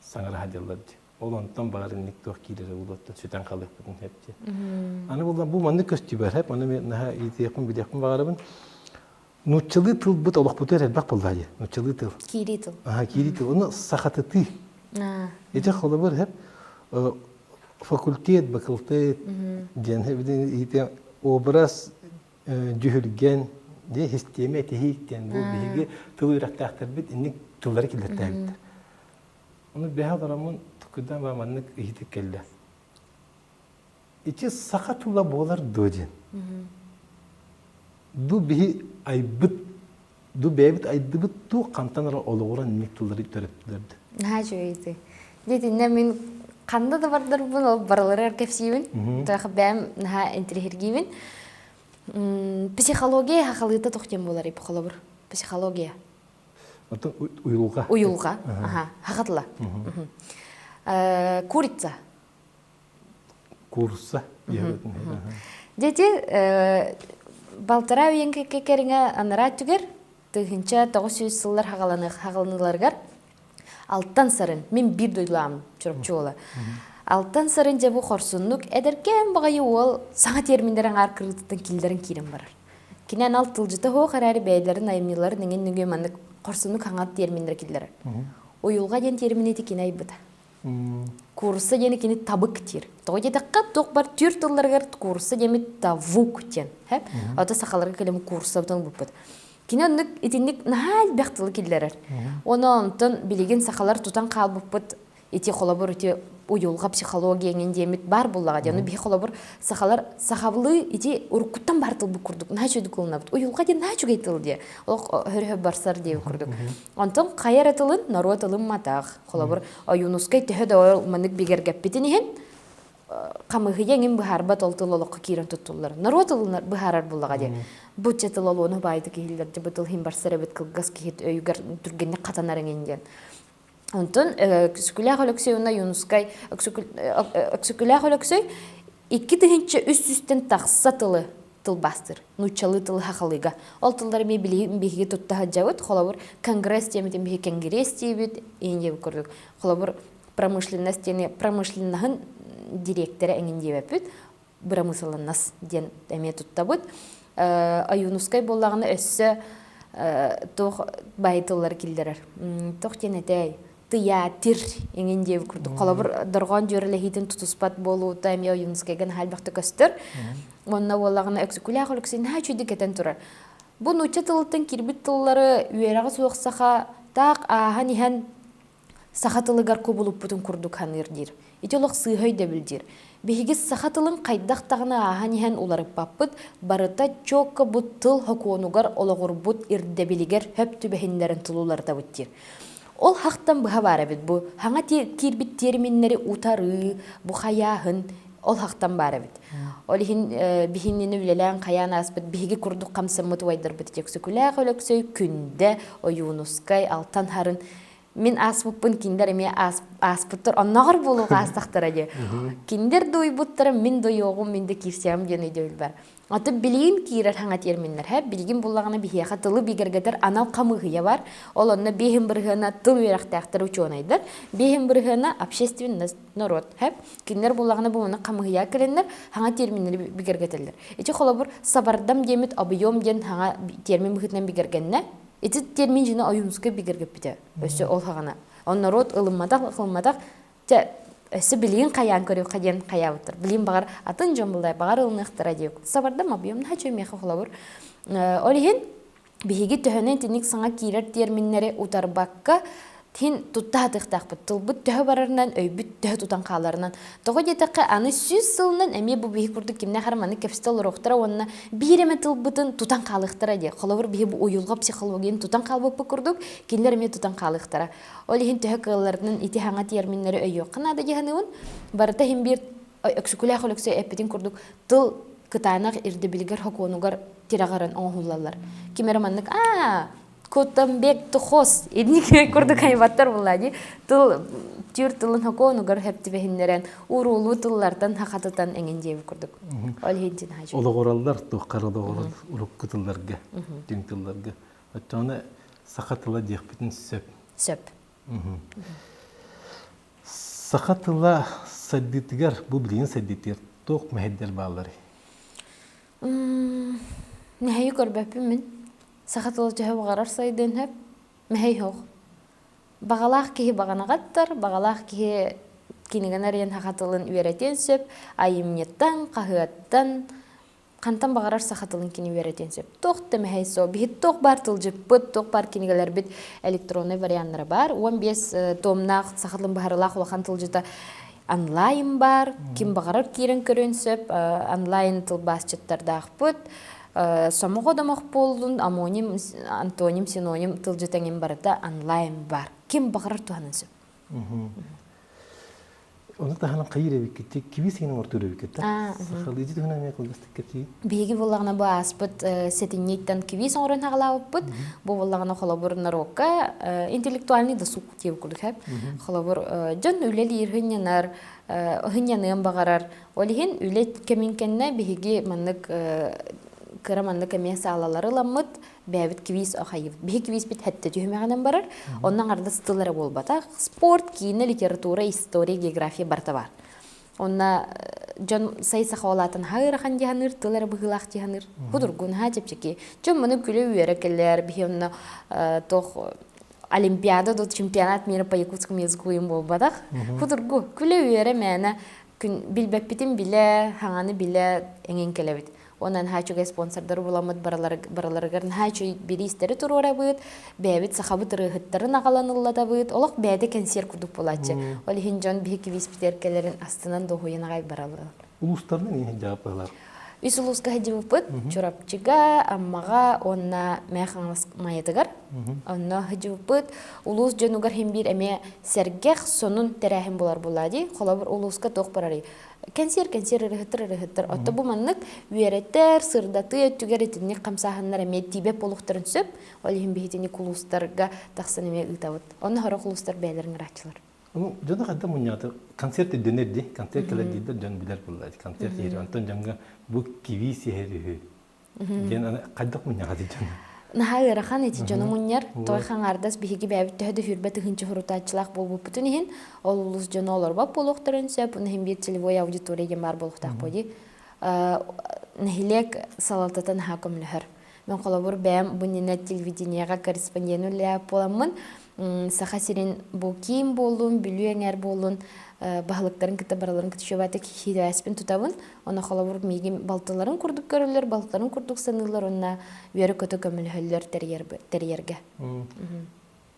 саҥара сылдьаллар дии. Ол онтон баҕар инник туох киирэрэ буолуоттан сүтэн халыахпытын сөп диэн. Аны булла бу маннык көстүү бар, ону мен наһаа иитиэхпин билиэхпин баҕарабын. Нууччалыы тылбыт олохпутугар элбэх буолла дии. Нууччалыы тыл. Киирии тыл. Аха, киирии тыл. Ону сахатытыы. Ити холобур хеп факультет, бакылтет диэн ити образ дьүһүлгэн дии систиэмэ этиһиик диэн бу биһиги тыл үөрэхтээхтэрбит инник тыллары киллэртээбиттэр. Ону бэһэ олороммун тукудан ба маннык ыйытык кэллэ. Ити саха тыла буолар дуо диэн. Ду биһи айбыт, ду бэйэбит айдыбыт туу хантан ара олоҕуран инник тыллары төрөттүлэр да. Наһаа үчүгэй ыйытыы. Дьэ мин ханна да бардарбын ол барыларыгар кэпсиибин. Тоох бэйэм наһаа интириһиргиибин. Психология хахалыыта тох диэн буолар холобур. Психология. Оттон уйулҕа. Уйулҕа. Аха, хахатыла. Курица. Курса. Дети балтараа үйэн кэриҥэ анараа түгэр 1900 сыллар хаҕаланыыларыгар Алтан Сарын, мин биир дойдулаам Чурапчы уола. Алтан Сарын дьэ бу хорсуннук эдэркээн баҕайы уол саҥа терминнэр аҥаар кырыытыттан киллэрэн киирэн барар. Кини анал тылдьыта суох эрээри бэйэлэрин айымньыларын эҥин нөҥүө маннык хорсуннук хаҥат терминнэри киллэрэр. Уйулҕа диэн термини ити кини айбыта. Куурусса диэни кини табык диир. Тоҕо диэтэххэ, туох бар түүр тылларыгар куурусса диэмит тавук диэн. Ото сахаларга кэлэн куурусса буппут. Кини оннук итинник наһаа элбэх тылы киллэрэр. Оны онтон билигин сахалар тутан хаалбыппыт ити холобур ити уйулҕа психология эҥин диэмит баар буоллаҕа диэн. Биһи холобур сахалар сахабылыы ити уруккуттан баар тылбыт курдук наһаа үчүгэй ылынабыт. Уйулҕа диэн наһаа үчүгэй тыл диэ. Олох хөрөһө барсар диэбит курдук. Онтон хайа эрэ тылын норуот ылымматах. Холобур Ойуунускай төһө да маннык бигэргэппитин иһин хамыыһыйа эҥин быһаарбат ол тыл олоххо киирэн туттуллар. Норуот ылынар быһаарар буллаҕа диэн. Бу чэ тыл олуону баайдык иһиллэр, бу тыл иһин барсар эбит кылгас киһи өйүгэр түргэнник хатанар эҥин диэн. Онтон Өксөкүлээх Өлөксөй уонна Юнускай Өксөкүлээх Өлөксөй 2300-тэн тахса тылы тылбаастыыр. Нууччалыы тылы сахалыыга. Ол тыллары эмиэ билигин биһиги тутта сылдьабыт. Холобур, конгресс диэмитин биһиги кэнгириэс диибит, иин диэбит курдук. Холобур, промышленность диэни промышленноһын дириэктэрэ эҥин диэбэппит бырамыысыланнас диэн эмиэ туттабыт. Ойуунускай буоллаҕына өссө туох баай тыллары киллэрэр. Туох диэн этэй? Тыйаатыр иҥин диэбит курдук. Холобур, дорҕоон дьүөрэлэһиитин тутуспат буолуута эмиэ Ойуунускайга наһаа элбэхтик көстөр. Уонна буоллаҕына Өксөкүлээх Өлөксөй наһаа үчүгэйдик этэн турар. Бу нуучча тылыттан киирбит тыллары үөрэҕэ суох саха таах ааһан иһэн саха тылыгар кубулуппутун курдук саныыр диир. Ити олох сыыһа өйдөбүл диир. Биһиги саха тылын хайдах даҕаны ааһан иһэн уларыппаппыт, барыта чуокка бу тыл сокуонугар олоҕурбут ирдэбилигэр хөп түбэһиннэрэн тылы уларытабыт диир. Ол хахтан быһа баар эбит бу хаҥа киирбит терминнэри утарыы, бу хайааһын ол хахтан баар эбит. Ол иһин биһиннини үлэлээн хайаан ааспыт биһиги курдук хамсаммыт убайдарбыт Өксөкүлээх Өлөксөй, Күндэ, Ойуунускай, Алтан Харын мин ааспыппын кинилэр эмиэ ааспыттар онноҕор буолуох аастахтара дии. Кинилэр дуйбуттара мин дойуоҕум, мин да киирсиэҕим диэн өйдөбүл бар. Аты билигин киирэр хаҥа терминнэр һэ билигин буллаҕына биһиэхэ тылы бигэргэтэр анал хамыыһыйа бар. Ол онно биэһин бырыһыана тыл үөрэхтээхтэр учуонайдар, биэһин бырыһыана общественность норуот һэ. Кинилэр буллаҕына бу маны хамыыһыйа кэлэннэр хаҥа терминнэри бигэргэтэллэр. Ити холобур сабардам диэмит объем диэн хаҥа термин быһыытынан бигэргэннэ. Ити термин дьиҥэ Ойуунускай бигэргэппитэ. Өссө ол хаҕана. Он норуот ылымматах, ылымматах Чэ, өссө билигин хайаан көрүөххэ диэн хайаабыттар. Билигин баҕар атын дьон буллай, баҕар ылыныахтара диэбит. Сабардам объем наһаа үчүгэй миэхэ холобур. Ол иһин биһиги төһөнөн итинник саҥа киирэр терминнэри утарбакка тин тутта сатыахтаахпыт. Тылбыт төһө барарынан, өйбүт төһө тутан хааларынан. Тоҕо диэтэххэ, аны 100 сылынан эмиэ бу биһи курдук кимнээх эрэ маны кэпсэтэ олоруохтара уонна биир эмэ тылбытын тутан хаалыахтара диэ. Холобур, биһи бу уйулҕа психологияны тутан хаалбыппыт курдук, кинилэр эмиэ тутан хаалыахтара. Ол иһин төһө кыалларынан ити хаҥа терминнэри өйүөххэ наада дии саныыбын. Барыта иһин биир Өксөкүлээх Өлөксөй эппитин курдук тыл кытаанах ирдэбилигэр сокуонугар тирэҕирэн оҥоһуллаллар. Ким эрэ маннык аа Кутамбек тухос инник курдук айбаттар буолла дии. Тыл түүр тылын сокуонугар хөп түбэһиннэрэн уруулуу тыллартан хахатытан эҥин диэбит курдук. Ол иһин дьин Олоҕураллар туоххар олоҕурал урукку тылларга, түҥ тылларга. Оччоҕуна саха тыла диэхпитин сөп. Сөп. Саха тыла сайдыытыгар, бу билигин сайдыытыгар туох мэһэйдэр баалларый? Мэһэйи көрбөппүн мин. Саха тыла төһө баҕарар сайдыан сөп. Мэһэй суох. Баҕалаах киһи баҕанаҕаттар, баҕалаах киһи кинигэни арыйан саха тылын үөрэтиэн сөп, айымньыттан, хаһыаттан, хантан баҕарар саха тылын кини үөрэтиэн сөп. Туох да мэһэй суох. Биһи туох баар тылдьыппыт, туох баар кинигэлэрбит электроннай варианнара баар. 15 томнаах саха тылын быһарылаах улахан тылдьыта онлайн баар. Ким баҕарар киирэн көрүөн сөп. Онлайн тылбаасчыттардаахпыт. Сомоҕо домох буоллун, амоним, антоним, синоним тылдьыт эҥин барыта онлайн баар. Ким баҕарар туһанан сөп. Ону таһынан хайыр эбиккит, киви сиҥин оҥортуур эбиккит Сахалыы туһунан эмиэ кылгастык кэпсии. Биһиги буоллаҕына бу ааспыт сэтинньиттэн квиз оҥорон хаҕалаабыппыт. Бу буоллаҕына холобур норуокка интеллектуальный досуг диэбит курдук Холобур дьон үлэлиир, һынньанар, һынньаныан баҕарар. Ол иһин үлэ кэмин кэннэ биһиги маннык кыра маннык эмиэ саалалары ыламмыт, бэйэбит квиз ахайыбыт. Биһи квизпит хэттэ түһүмэҕинэн барар. Онно аҥардас тыл эрэ буолбатах. Спорт, киинэ, литература, история, география барыта бар. Онно дьон сай саха олаатын наһаа ыарахан дии саныыр, тыл эрэ быһыылаах дии саныыр. Худургу, наһаа чэпчэки. Дьон маны күлэ-үөрэ кэлэр. Биһи онно туох олимпиада да чемпионат мира по якутскому языку им буолбатах. Худургу, күлэ-үөрэ мээнэ күн билбэппитин билэ, хаҥаны билэ эҥин кэлэбит. Уонна наһаа үчүгэй спонсордары буламмыт барыларыгар наһаа үчүгэй бириистэри туруорабыт, бэйэбит сахабыт ырыаһыттарын аҕалан ыллатабыт. Олох бэйэтэ кэнсиэр курдук буолааччы. Ол иһин дьон биһи квизпитигэр кэлэрин астынан дуоһуйан аҕай бараллар. Улуустарынан иһин дьааппалар. Үс улууска сылдьыбыппыт. Чурапчыга, Аммаҕа уонна Мэҥэ Хаҥалас Майатыгар. Онно сылдьыбыппыт. Улуус дьонугар иһин биир эмиэ сэргэх, сонун тэрээһин буолар буоллаа дии. Холобур, улууска туох барарый? Кэнсиэр, кэнсиэр, ырыһыттар, ырыһыттар. Отто бу маннык үөрэтэр, сырдатыы өттүгэр итинник хамсааһыннар эмиэ тиийбэт буолуохтарын сөп. Ол иһин биһитини кулуустарга тахсан эмиэ ыытабыт. Онно сорох улуустар бэйэлэрин ырааччылар. Ну, дьону хайда мунньааты концерт ирдэнэр дии. Концерт кэлэр дииллэр дьон билэр буолла. Концерт иһэр. Онтон дьоҥҥо бу киви сиһэр үһү. Диэн аны хайдах мунньаҕа дьону? Наһаа ыарахан ити дьону мунньар. Той хаҥаардас биһиги бэйэбит төһө да сүүрбэ тыһыынча сурутааччылаах буолбуппутун иһин, ол улуус дьоно олорбот буолуохтарын сөп. Уну иһин биир целевой аудитория диэн баар буолуохтаах буо дии. Нэһилиэк салалтата наһаа көмөлөһөр. Мин холобур бэйэм бу иннинэ телевидениеҕа корреспондент үлэлээбит буоламмын, Саха сирин бу киин буоллун, Бүлүү эҥээр буоллун баһылыктарын кытта барыларын кытта үчүгэйдик сибээспин тутабын. Онно холобур миигин балтыларын курдук көрөллөр, балтыларын курдук саныыллар уонна үөрэ-көтө көмөлөһөллөр тэрийэргэ.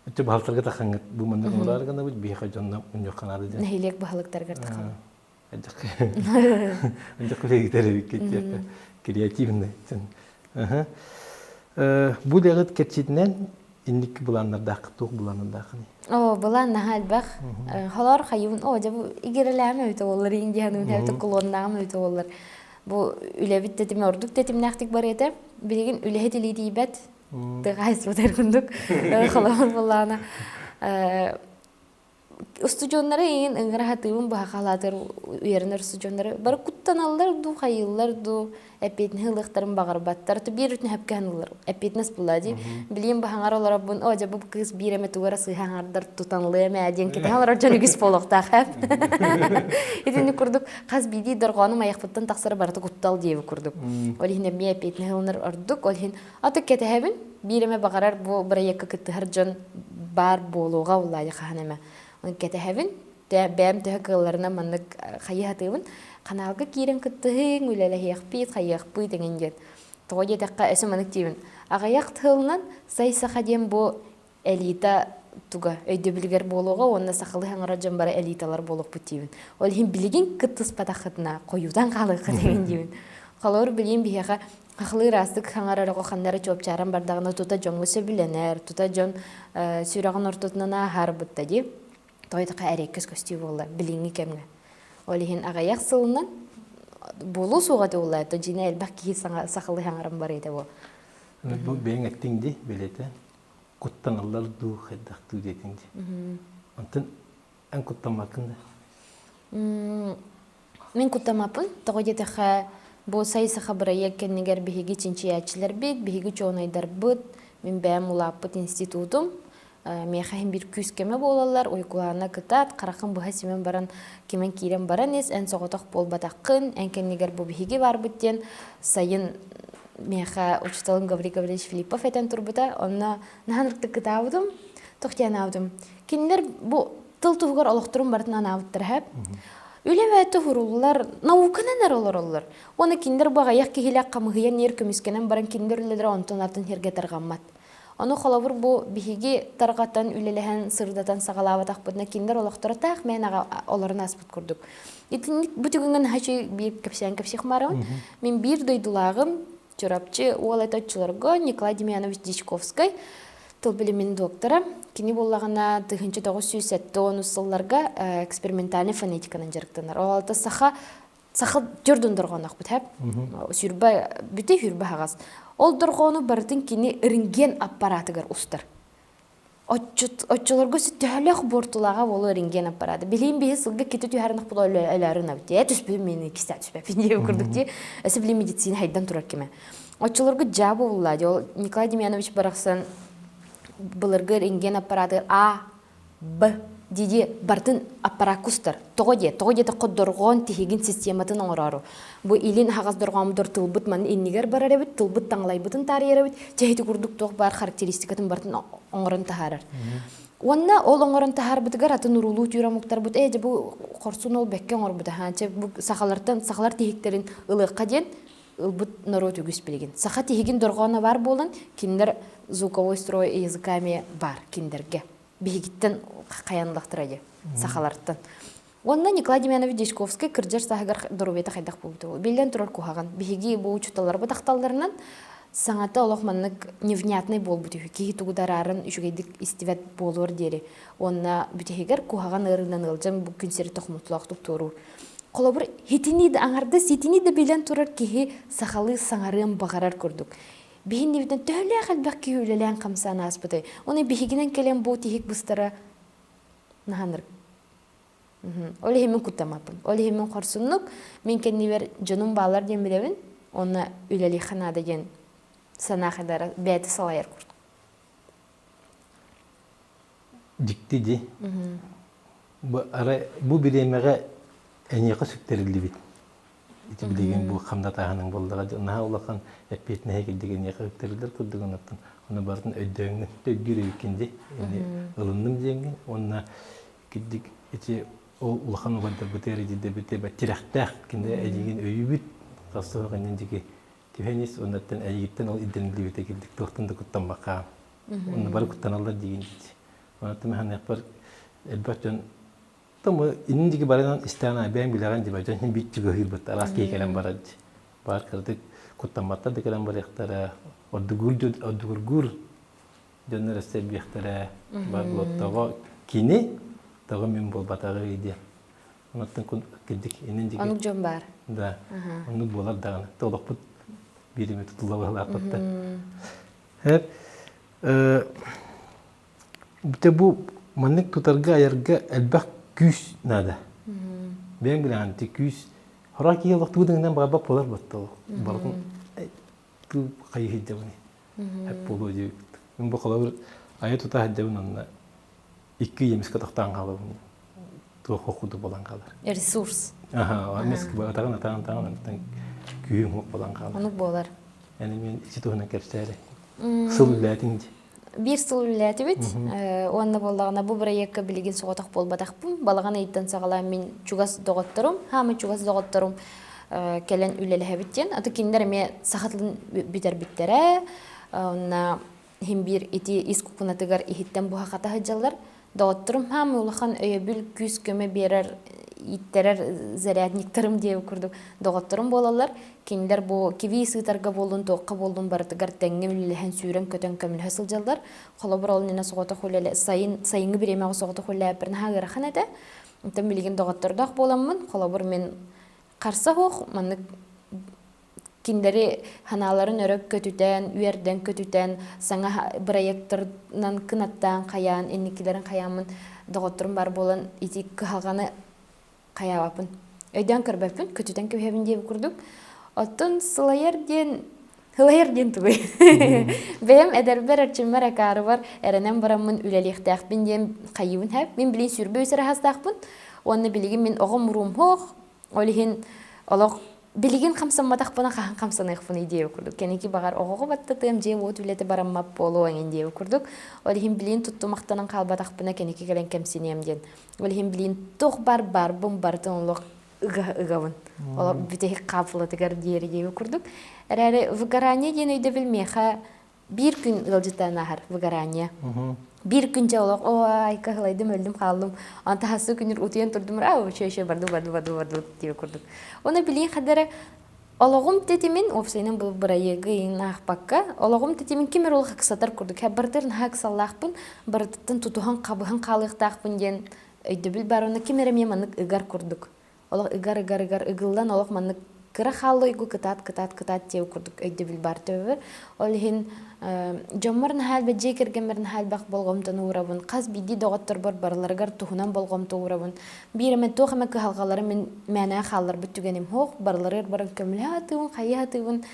Өттө баһылыктарга тахаҥҥыт бу маннык оҥороор гынабыт биһиэхэ дьонно мунньуохха наада диэн. Нэһилиэк баһылыктарыгар тахабын. Ынчак үлэгитэр эбиккит креативный. Бу үлэҕит кэрчитинэн инник былааннардааххыт туох былааннардааххыный? Оо, былаан наһаа элбэх. Холоор хайыбын, оо, дьэ бу игирэлээмэ эбитэ буоллар, иин диһаныбын эбитэ кулоннааҕым эбитэ буоллар. Бу үлэбит тэтимэ ордук тэтимнээхтик барыа этэ. Билигин үлэһит илии тиийбэт. Тыаҕа курдук холобур буоллаҕына устудьуоннары иин ыҥыра сатыыбын быһа үөрэнэр устудьуоннары бары куттаналлар дуу хайыыллар дуу эппиэтинэһи ылыахтарын баҕарбаттар биир үтүн сөпкө ылар эппиэтинэс булла дии билиим баһаҥар олоробун оо дьэ бу кыыс биир эмэ тугу эрэ сыыһа аҥардар тутанлыам ээ диэн кэтэһэ олорор дьон үгүс буолуохтаах итини курдук хас биирдии дорҕоонум айахпыттан тахсара барыта куттал диэбит курдук ол иһин эмиэ эппиэтинэһи ылынар ордук ол иһин Аты кэтэһэбин, биир эмэ баҕарар бу бырайыакка кыттыһар дьон баар буолуоҕа улаайа хаһан эмэ. Оны кэтэһэбин, бэйэм төһө кыалларынан маннык хайыһатыыбын. Ханаалга киирэн кыттыһыҥ, үлэлэһиэхпит, хайыахпыт эҥин диэн. Тоҕо диэтэххэ, өссө маннык диибин. Аҕыйах тылынан сай саха диэн бу элита туга өйдөбүлүгэр буолуоҕа уонна сахалыы саҥарар дьон бары элиталар буолуохпут диибин. Ол иһин билигин кыттыспатаххытына хойуутан хаалыаххыт эҥин диибин. Холобур, билигин биһиэхэ хахлыы ыраастык саҥарар оҕо ханна эрэ чуопчааран бардаҕына тута дьоҥҥо сөбүлэнэр, тута дьон сүрэҕин ортотунан ааһар бытта дии. Тоҕо диэтэххэ эриэккэс көстүү буолла билиҥҥи кэмҥэ. Ол иһин аҕыйах сылынан буолуо суоҕа этэ буолла, то дьиҥэ элбэх киһи сахалыы саҥаран барыыта буо. Бу бэйэҥ эттиҥ дии, билэтэ. Куттаналлар дуу, хайдах дуу диэтиҥ дии. Онтон эн куттаммаккын да? Мин куттаммаппын. Тоҕо диэтэххэ, бу Сай саха бырайыак кэннигэр биһиги чинчийээччилэрбит, биһиги учуонайдарбыт, мин бэйэм улааппыт институтум миэхэ иһин биир күүс көмө буолаллар. Уйгулаана кытаат, хараххын быһа симэн баран, кимэн киирэн баран ис, эн соҕотох буолбатаххын, эн кэннигэр бу биһиги баарбыт диэн сайын миэхэ учууталым Гаврил Гаврильевич Филиппов этэн турбута. Онно наһаа ынырыктык кытаабытым, туох диэн анаабытым. Кинилэр бу тыл туһугар олохторун барытын анаабыттара һэп. Үлэ бэйэтэ уһуруллар, науканан эрэ олороллор. Уонна кинилэр бу аҕыйах киһилээх хамыһыйан ньиэр көмүскэнэн баран кинилэр үлэлэрэ онтон атын сиргэ тарҕаммат. Ону холобур бу биһиги тарҕатан, үлэлэһэн, сырдатан саҕалаабатахпытына кинилэр олохторо таах мээнэҕэ олорон ааспыт курдук. Итинник бу түгэҥҥэ наһаа үчүгэй биир кэпсээн кэпсиэх маарабын. Мин биир дойдулааҕым Чурапчы уол этэ оччолорго Николай Демьянович Дьячковскай тыл билимин доктора. Кини буоллаҕына 1970 сылларга экспериментальнай фонетиканан дьарыктанар. Ол алта саха саха дьордун дорҕоонноохпут хэп. Сүрбэ бүтэ сүрбэ хаҕас. Ол дорҕоону барытын кини рентген аппаратыгар устар. Оччолорго төһөлөөх буортулааҕа буолуо рентген аппарата. Билигин биһи сылга кити түһэрин була өлөөрүн абыт. Ээ түспүтүм мин иккистээн түспэппин диэбит курдук дии. Өссө билигин медицина хайдан турар кэмэ. Оччолорго дьаа буолла дии. Ол Николай Демьянович барахсан былыргы рентген аппаратыгар А, Б дии бартын аппараакка устар. Тоҕо диэ? Тоҕо диэтэххэ дорҕоон тиһигин систематын оҥороору. Бу илин аһаҕас дорҕооммутугар тылбыт маны иннигэр барар эбит, тылбыт таҥалайбытын таарыйар эбит, чэ ити курдук туох баар характеристикатын барытын оҥорон таһаарар. Уонна ол оҥорон таһаарбытыгар атын уруулуу түүр омуктарбыт ээ дьэ бу хорсун ол бэккэ оҥорбута хаан чэ бу сахалартан сахалар тиһиктэрин ылыахха диэн ылбыт норуот үгүс билигин. Саха тиһигин дорҕооно баар буолан, кинилэр звуковой строй языками баар кинилэргэ. Биһигиттэн хайанлахтара дии, сахалартан. Уонна Николай Демьянович Дьячковскай кырдьар сааһыгар доруобуйата хайдах буолбута биллэн турар куһаҕан. Биһиги бу учууталларбыт ахталларынан саҥата олох маннык невнятный буолбут үһү. Киһи тугу да арааран үчүгэйдик истибэт буолуор диэри. Уонна бүтэһигэр куһаҕан ыарыынан ыалдьан бу күн сири тохмутулаахтык туоруур. Холобур, итини да аҥардас итини да билэн турар киһи сахалыы саҥарыан баҕарар курдук. Биһиннибитин төһөлөөх элбэх киһи үлэлээн хамсаан ааспытай. Оны биһигинэн кэлэн бу тиһик быстара наһаныр. Ол иһин мин куттаммаппын. Ол иһин мин хорсуннук, мин кэннибэр дьонум бааллар диэн билэбин, уонна үлэлиэххэ наада диэн санаа хайдара бэйэтэ салайар курдук. Дьикти дии. Бу, арай, бу бириэмэҕэ эйиэхэ сүктэриллибит. Ити билигин бу хамнатааһының буоллаҕа наһаа улахан эппиэтинэһи кирдик эниэхэ үктэриллэр курдук оннуттан ону барытын өйдөөҥҥүн өйдүүр эбиккин дии ини ылынным диэҥҥин уонна кирдик ити ол улахан убайдарбытыгар идийдэрбитигэр тирэхтээх кини эйигин өйүүбүт хас суох иннин диэки түһэн ис оннуттан эйигиттэн ол ирдэниллибитэ кирдик туохтан да куттаммакка онно бары куттаналлар диигин дии онон ханыахпар элбэх дьон Тому иннин диги барынан истээн бэйэм билэҕин дии дьон син биир чугаһыырбыт араас киһи кэлэн барар дии баар кыратык куттамматтар да кэлэн барыахтара ордугуур ордугургуур дьоннор өссө элбиэхтэрэ бар тоҕо кини тоҕо мин буолбатаҕый диэн онуттан кирдик иннин диги Оннук дьон баар. Да оннук буолар даҕаны олохпут биир эмэ тутулла быһылаахпыттар Дьэ бу маннык тутарга, айарга элбэх күүс наада. Бэйэҥ билэҕин ити күүс Хороо киһи олох тугу да гынан баҕарбат буолар буолла. Барытын тыы хайыһыйдабыный. Эп буолуо диэбит. Мин бу холобур айа тута сылдьабын онно икки емискэ тохтоон хаалабын. Туох курдук буолан хаалар. Ресурс. Аха, эмискэ атаҕын атаҕын атаҕын онтон күүһүм суох буолан хаалар. Онук буолар. Эн мен ити туһунан кэпсээри. Сыл үлээтиҥ дии. Биир сыл үлэлээтибит. Уонна буоллаҕына бу бырайыакка билигин соҕотох буолбатахпын. Балаҕан ыйыттан саҕалаан мин чугас доҕотторум, хаамы чугас доҕотторум кэлэн үлэлэһэбит диэн. Аты кинилэр эмиэ саха тылын бүтэрбиттэрэ. Онно иһин биир ити ис кукунатыгар иһиттэн буһа-хата сылдьаллар. Доҕотторум хаамы улахан өйөбүл, күүс-көмө биэрэр, ииттэрэр зарядниктарым диэбит курдук доҕотторум буолаллар. Кинилэр бу квиз ыытарга буоллун, туохха буоллун барытыгар тэҥҥэ үлэлэһэн, сүүрэн-көтөн көмөлөһө сылдьаллар. Холобур, ол иннинэ соҕотох үлэлэ сайын сайыҥҥы бириэмэҕэ соҕотох үлэлээбиппэр наһаа ыарахан этэ. Онтон билигин доҕоттордоох буоламмын, холобур, мин харса суох маннык кинилэри санааларын өрө көтүтэн, үөрдэн көтүтэн, саҥа бырайыактарынан кынаттаан хайаан, инникилэрин хайааммын доҕотторум баар буолан ити кыһалҕаны хайаабаппын. Өйдөөн көрбөппүн, көтүтэн кэбиһэбин диэбит курдук. Оттон сылайар диэн Сылайар диэн тугуй? Бэйэм эдэрбэр, эрчиммэр, акаарыбар эрэнэн бараммын үлэлиэхтээхпин диэн хайыыбын һэ. Мин билигин 23 эрэ саастаахпын. Уонна билигин мин оҕом уруумһуох, ол иһин олох билигин хамсамматахпына хаһан хамсаныахпыный диэбит курдук. Кэнники баҕар оҕоҕо баттатыам, дьиэ-уот үлэтэ бараммат буолуо эҥин диэбит курдук. Ол иһин билигин туттумахтанан хаалбатахпына кэнники кэлэн кэмсиниэм диэн. Ол иһин билигин туох бар барбын барытын олох ыга ыгабын. Олох бүтэһик хаапылатыгар диэри диэбит курдук. Эрээри выгорание диэн өйдөбүл миэхэ биир күн ыалдьыттаан ааһар выгорание. Биир күн дьэ олох оо айка һылайдым өллүм хааллым ан таһасы күнүр утуйан турдум аа вообще еще барду барду барду барду диэбит курдук. Оны билигин хадара олоҕум тэтимин уопсайынан бұл бырайыагы ыйын аахпакка олоҕум тэтимин ким эрэ олох ыксатар курдук барытын наһаа ыксаллаахпын барытыттан тутуһан хабыһан хаалыахтаахпын диэн өйдөбүл бар онно ким эрэ эмиэ маннык ыгар курдук олох ыгар ыгар ыгар ыгыллан олох маннык кыра хаалла уйгу кытаат кытаат кытаат диэн курдук өйдөбүл бар төбөбөр ол иһин дьоммор наһаа элбэх дьиэ кэргэммэр наһаа элбэх болҕомтону уурабын хас биирдии доҕотторбор барыларыгар туһунан болҕомто уурабын биир эмэ туох эмэ кыһалҕалары мин мээнэ хаалларбыт түгэним суох барыларыгар баран көмөлөһө сатыыбын хайыы сатыыбын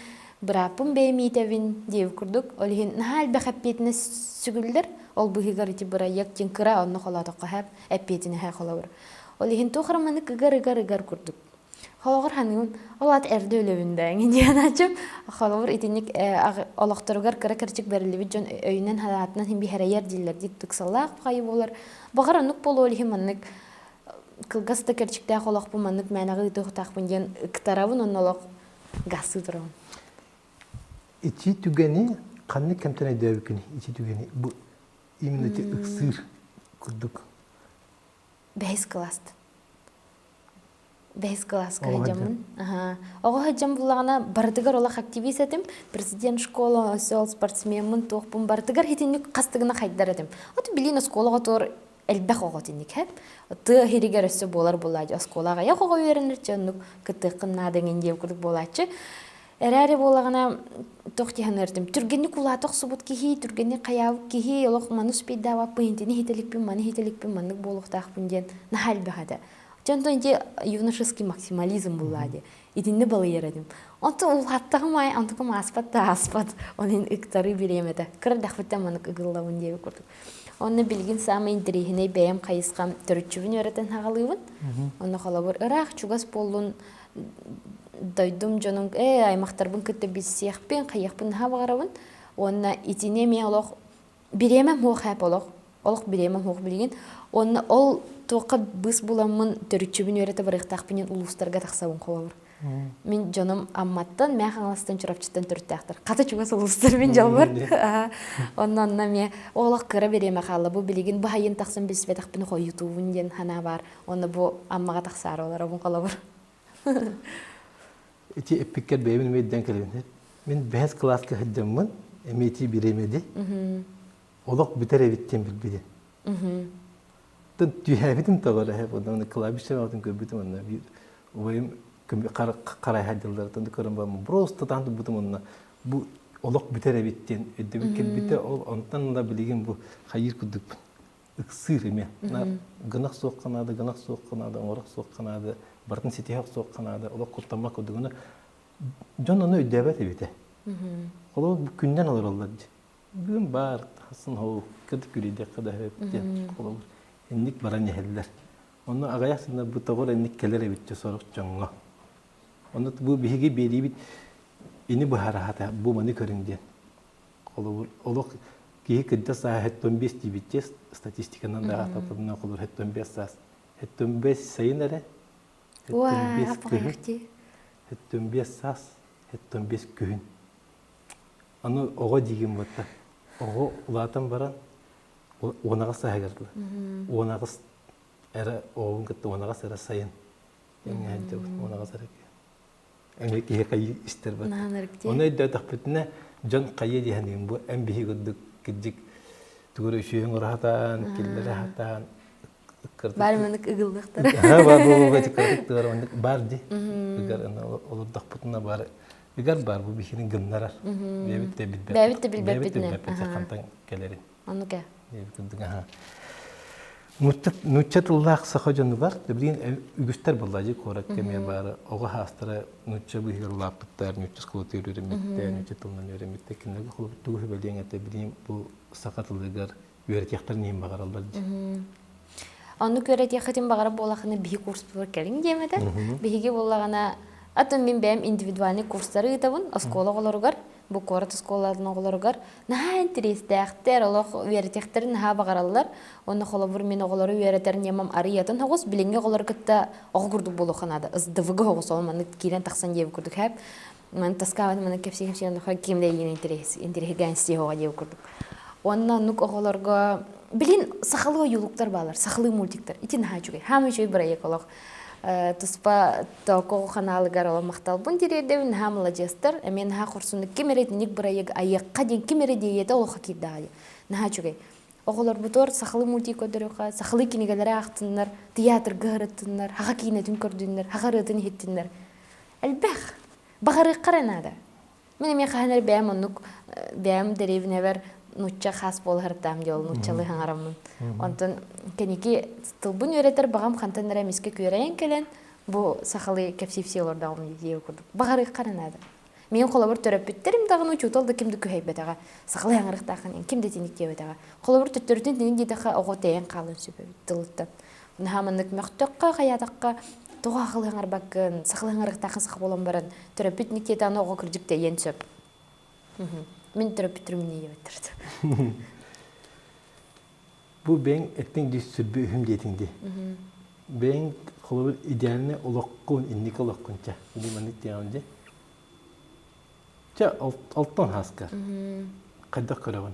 бырааппын бэйэм иитэбин диэбит курдук ол иһин наһаа элбэх эппиэтинэс сүгүллэр ол быыһыгар ити бырайыак диэн кыра онно холоотоххо эппиэтинэһэ холобур Ол иһин туох эрэ маннык ыгар-ыгар-ыгар курдук. Холобур ханыыбын, ол аат эрдэ өлөбүн да эҥин диэн ааччым. Холобур итинник олохторугар кыра кырдьык бэриллибит дьон өйүнэн санаатынан иһин биһэрэйэр дииллэр дии ыксаллаах баҕайы буолар. Баҕар оннук буолуо ол иһин маннык кылгас да кэрчиктээх олохпун маннык мээнэҕэ ыытыахтаахпын диэн ыктарабын онно олох газтыы турабын. Ити түгэни ханнык кэмтэн өйдөөбүккүнүй? Ити түгэни бу именно ити ыксыыр курдук Бэһис кылааста. Бэһис кылааска сылдьаммын. Оҕо сылдьан буллаҕына барытыгар олох активист этим. Президент школа, осел, спортсмеммын, туохпун барытыгар итинник хастыгына хайдар этим. От билин оскуолаҕа туор элбэх оҕо итинник һэ. Тыа иһигэр өссө буолар буолааччы. Оскуолаҕа аҕыйах оҕо үөрэнэр чэ оннук кыттыаххын наада эҥин диэн курдук буолааччы. Эрээри буолаҕына туох дии саныыртым түргэнник улаата охсубут киһи, түргэнник хайаабыт киһи олох маны успейдаабаппын, итини иһитэликпин, маны иһитэликпин, маннык буолуохтаахпын диэн наһаа элбэх этэ. Дьэ онтон ити юношеский максимализм буллаа дии. Итинни балыйар этим. Онтон улааттаҕым аайы онтукум ааспат да ааспат. Ол иһин ыктарыы бириэм этэ. Кыра эрдэхпиттэн маннык ыгыллабын диэбит курдук. Онно билигин саамай интэриэһинэй бэйэм хайысхам төрүччүбүн үөрэтэн саҕалыыбын. Онно холобур ыраах чугас буоллун. дойдум дьонун ээ аймахтарбын кытта билсиэхпин, хайыахпын наһаа баҕарабын. Уонна итини эмиэ олох бириэмэм суох ээп олох. Олох бириэмэм суох билигин. Уонна ол туохха быыс буламмын төрүччүбүн үөрэтэ барыахтаахпын диэн улуустарга тахсабын холобур. Мин дьонум Амматтан, Мээх Хаҥаластан, Чурапчыттан төрүттээхтэр. Хата чугас улуустар мин дьолбор. Онно онно эмиэ олох кыра бириэмэ хаалла. Бу билигин баһайын тахсан билсибэтэхпин хойутуубун диэн санаа баар. Онно бу Аммаҕа тахсаары олоробун холобур. Ити эппиккэр бэйэбин эмиэ өйдөөн кэлэбин. Мин бэһис кылааска сылдьаммын, эмиэ ити бириэмэди олох бүтэр эбит диэн билбитим. Тын түһээбитим тоҕо эрэ онно кладбище баҕатын көрбүтүм онно биир убайым харайха дьылларыттан көрөн баран просто таан турбутум онно бу олох бүтэр эбит диэн өйдөбүл кэлбитэ ол онтон ыла билигин бу хайыыр курдукпун ыксыыр эмиэ гынах суохха наада гынах суохха наада оҥорох суохха наада барытын ситиһэ охсуохха наада олох куттаммат курдугуна дьон ону өйдөөбөт эбитэ холобур күннэн олороллор дии бүгүн баар хасын хоу кыт күрүйдэххэ да сөп диэн холобур инник баран иһэллэр онно аҕыйах сына бу тоҕор инник кэлэр эбит сорох дьоҥҥо онно бу биһиги биэриибит ини быһараһата бу маны көрүҥ диэн Холобур, олох киһи кырдьа сааһа 75 диэбит статистиканан да ааттатылына холобур 75 саас. 75 сайын эрэ, 75 күһүн, 75 саас, 75 күһүн. Аны оҕо диигин батта. Оҕо улаатан баран уонаҕас сааһыгар дылы. Уонаҕас эрэ оҕобун кытта уонаҕас эрэ сайын. Уонаҕас эрэ Эмиэ киһи хайыы истэр бат. Ону өйдөөтөхпүтүнэ дьон хайыы диэһэн бу эн биһи курдук кырдьык тугу эрэ үчүгэйин ураһатаан, киллэрэ сатаан Баар маннык ыгыллыахтара. Баар бу маннык баар ди. Ыгар олордохпутуна баар ыгар баар бу биһини гыннарар. Бэйэбит да билбэппит. Бэйэбит да билбэппитинэн. Хантан кэлэрин. Оннук ээ. Нуучча тыллаах саха дьонугар билигин үгүстэр буолла куорат кэмигэр баара оҕо хаастара нуучча быыһыгар улааппыттар, нуучча оскуолатыгар үөрэммиттэр, нуучча тылынан үөрэммиттэр. Кинилэргэ холобур тугу сүбэлиэҥ этэ билигин бу саха тылыгар үөрэтиэхтэрин иһин баҕараллар дии. Оннук үөрэтиэххитин баҕарар буоллаххына биһи курспутугар кэлиҥ диэм этэ. Биһиги буоллаҕына атын мин бэйэм индивидуальный курстары ыытабын оскуола оҕолоругар бу куорат оскуолатын оҕолоругар наһаа интэриэстээхтэр, олох үөрэтиэхтэрин наһаа баҕараллар. Уонна холобур мин оҕолору үөрэтэр ньымам арыйатын оҕус, билиҥҥи оҕолору кытта оҕо курдук буолуохха наада. СДВГ оҕус, ол маннык киирэн тахсан диэбит курдук хэп. Маны таскаабат маннык кэпсии-кэпсии онно ким да эйигин интэриэһиргээн истиэ оҕо диэбит курдук. Уонна оннук оҕолорго билин сахалыы ойуулуктар баалар, сахалыы мультиктар. Ити наһаа үчүгэй. Хаамай үчүгэй бырайыак олох. Туспа Токо ханаалыгар олох махталбын тириэрдэбин, наһаа маладьыастар, эмиэ наһаа хорсуннук ким эрэ итинник бырайыак айыахха диэн ким эрэ диэйэтэ олоххо киирдэҕэ дии. Наһаа үчүгэй. Оҕолорбутугар сахалыы мультик көрдөрүөххэ, сахалыы кинигэлэри аахтыннар, театрга ыһырыттыннар, саха киинэтин көрдүннэр, саха ырыатын иһиттиннэр. Элбэх. Баҕарыахха эрэ наада. Мин эмиэ хаһан эрэ бэйэм оннук бэйэм дэриэбинэбэр нуучча хаас буола сырыттаам дьол нууччалыы хаҥараммын. Онтон кэники тылбын үөрэтэр баҕам хантан эрэ эмискэ күөрэйэн кэлэн бу сахалыы кэпсиипсии олордоҕум диэбит курдук. Баҕарыахха эрэ наада. Мин холобур төрөппүттэрим даҕаны учуутал да ким да күһэйбэтэҕэ. Сахалыы хаҥарыахтааххын ким да итинник диэбэтэҕэ. Холобур төттөрүтүн итинник диэтэххэ оҕо тэйэн хаалыан сөп эбит тылыттан. Наһаа маннык мөхтөххө, хайаатахха тоҕо сахалыы хаҥарбаккын, сахалыы хаҥарыахтааххын саха буолан баран төрөппүт Никитаны оҕо кырдьык тэйиэн сөп. Мин төрөппүттэрим инньэ диэбиттэр. Бу бэйэҥ эттиҥ дии сүрбү үһүм диэтиҥ дии. Бэйэҥ холобур идеальный олоххун, инники олоххун чэ. Били маннык диэҕим дии. Чэ, алтан сааскар. Хайдах көрөҕүн?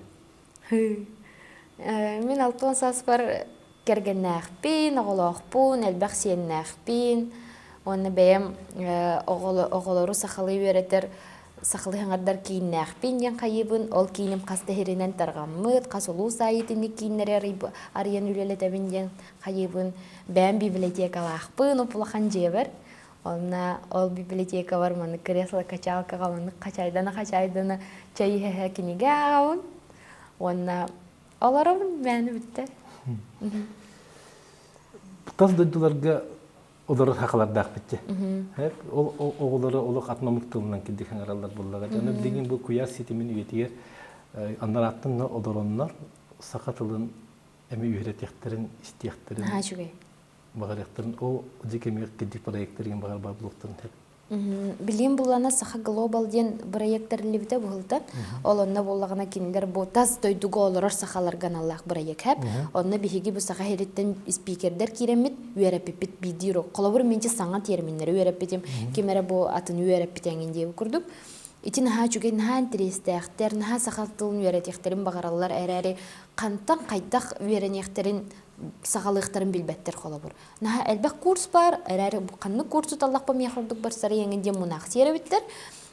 Мин алтан сааспар кэргэннээхпин, оҕолоохпун, элбэх сиэннээхпин. Уонна бэйэм оҕолору сахалыы үөрэтэр сахалыы саҥардар кииннээхпин диэн хайыыбын. Ол кииним хас да сиринэн тарҕаммыт, хас улуус аайы итинник кииннэри арыйан үлэлэтэбин диэн хайыыбын. Бэйэм библиотекалаахпын, уп-улахан дьиэбэр. Онно ол библиотекабар маннык кресло-качалкаҕа маннык хачайдана-хачайдана чэй иһэ кинигэ ааҕабын. Уонна олоробун мээнэ бүттэ. Тас дойдуларга олорор хахалардаахпыт дии. Ол оҕолоро олох атын омук тылынан кирдик хаҥараллар буоллаҕа. Дьоно билигин бу куйаар ситимин үйэтигэр аннарааттан олороннор саха тылын эми үөрэтиэхтэрин, истиэхтэрин Наһаа үчүгэй. баҕарыахтарын ол дьи кэмигэр кирдик проекттарыгын баҕар баар буолуохтарын сөп. Билим буллана Саха Глобал диэн бырайыак тэриллибитэ быһылтан. Ол онно буоллаҕына кинилэр бу тас дойдуга олорор сахаларга аналлаах бырайыак хэп. Онно биһиги бу саха иһириттэн спикердэр киирэммит үөрэппиппит биирдии урок. Холобур мин саҥа терминнэри үөрэппитим, ким эрэ бу атын үөрэппит эҥин диэбит курдук. Ити наһаа үчүгэй, наһаа интэриэстээхтэр, наһаа саха тылын үөрэтиэхтэрин баҕараллар эрээри хантан хайдах үөрэниэхтэрин саҕалыахтарын билбэттэр холобур. Наһаа элбэх курс баар, эрээри ханнык курсу таллахпа миэхэ ордук барсар эҥин диэн мунаах сиэрэбиттэр.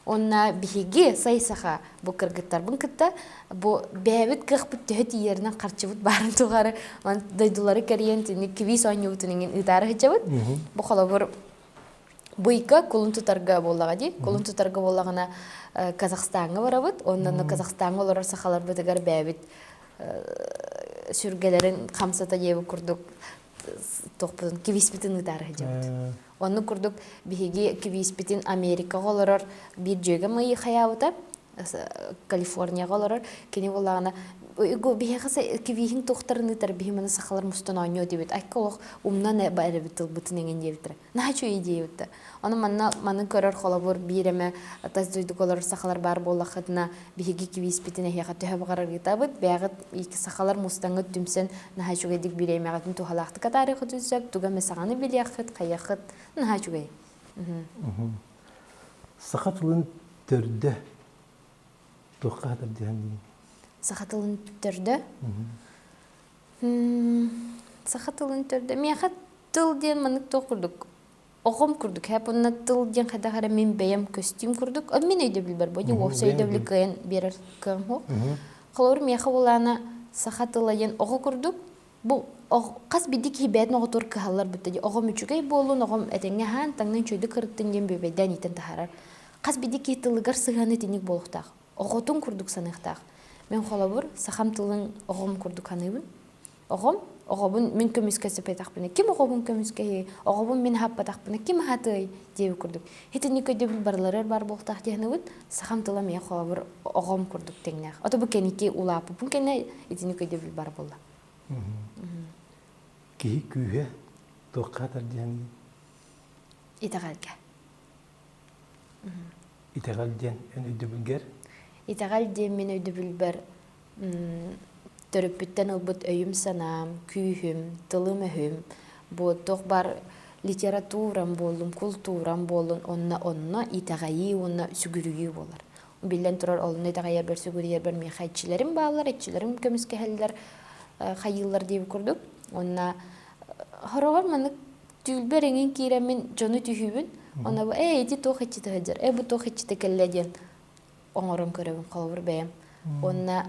Уонна биһиги сай саха бу кыргыттарбын кытта бу бэйэбит кыахпыт төһө тиийэринэн харчыбыт баарын тухары дойдулары кэрийэн тини квиз оонньуубутун иҥин ыытаары сылдьабыт. Бу холобур Быйка кулун тутарга буоллаҕа дии. Кулун тутарга буоллаҕына Казахстаҥҥа барабыт. Онно Казахстаҥҥа олорор сахаларбытыгар бэйэбит сүргэлэрин хамсата диэбит курдук туохпутун квизпитин ыытаары сылдьабыт. Оннук курдук биһиги квизпитин Америкаҕа олорор биир дьүөгэм ыйы хайаабыта. Калифорнияҕа олорор. Кини буоллаҕына биһиэхэ квиһин туохтарын ыытар биһи маны сахалар мустан оонньуо диэбит. Айка олох умнан эрэбит тылбытын эҥин диэбиттэрэ. Наһаа үчүгэй идея эбит да. Ону манна маны көрөр холобур биир эмэ тас дойдуга олорор сахалар баар буоллаххытына биһиги квизпитин эһиэхэ төһө баҕарар ыытабыт. Бэйэҕит сахалар мустаҥҥыт түмсэн наһаа үчүгэйдик бириэмэҕитин туһалаахтык атаарыаххытын сөп, тугу эмэ саҥаны билиэххит, хайыаххыт наһаа үчүгэй. Саха тылын төрдө туохха тардыһан диин? Саха тылын төрдө? Саха тылын төрдө. Миэхэ тыл диэн маннык туох курдук оҕом курдук һээп уонна тыл диэн хайдах эрэ мин бэйэм көстүүм курдук мин өйдөбүлбэр бу уопсай өйдөбүлү кыайан биэрэр кыаҕым суох холобур миэхэ булаана саха тыла диэн оҕо курдук бу хас биирдии киһи бэйэтин оҕотугар кыһаллар бутта дии оҕом үчүгэй буоллун оҕом этэҥҥэ аһаан таҥнан үчүгэйдик кырыттын диэн бүөбэйдээн иитэн таһаарар хас биирдии киһи тылыгар сыһыана итинник буолуохтаах оҕотун курдук саныахтаах мин холобур сахам тылын оҕом курдук саныыбын Оҕом, оҕобун мин көмүскэспэтэхпинэ, ким оҕобун көмүскэһиэй, оҕобун мин аһаппатахпына, ким аһатыай диэбит курдук. Итинник өйдөбүл барыларыгар баар буолуохтаах дии саныыбын. Сахам тыла эмиэ холобур оҕом курдук тэҥнээх. Ото бу кэнники улааппыппын кэннэ итинник өйдөбүл бар буолла. Киһи күүһэ туохха тардыһан Итэҕэлгэ. Итэҕэл диэн эн өйдөбүлгэр? Итэҕэл диэн мин өйдөбүлбэр төрөппүттэн ылбыт өйүм-санаам, күүһүм, тылым-өһүм, бу туох баар литературам буоллун, култуурам буоллун, онно онно итэҕэйии уонна сүгүрүйүү буолар. Биллэн турар, онно итэҕэйэрбэр, сүгүрүйэрбэр миэхэ иччилэрим бааллар, иччилэрим көмүскэһэллэр, хайыыллар диэбит курдук. Уонна хороҕор маннык түүлбэр эҥин киирэммин дьону түһүүбүн. Онно бу ээ ити туох иччитэ сылдьар, ээ бу туох иччитэ кэллэ диэн оҥорон көрөбүн холобур бэйэм. Уонна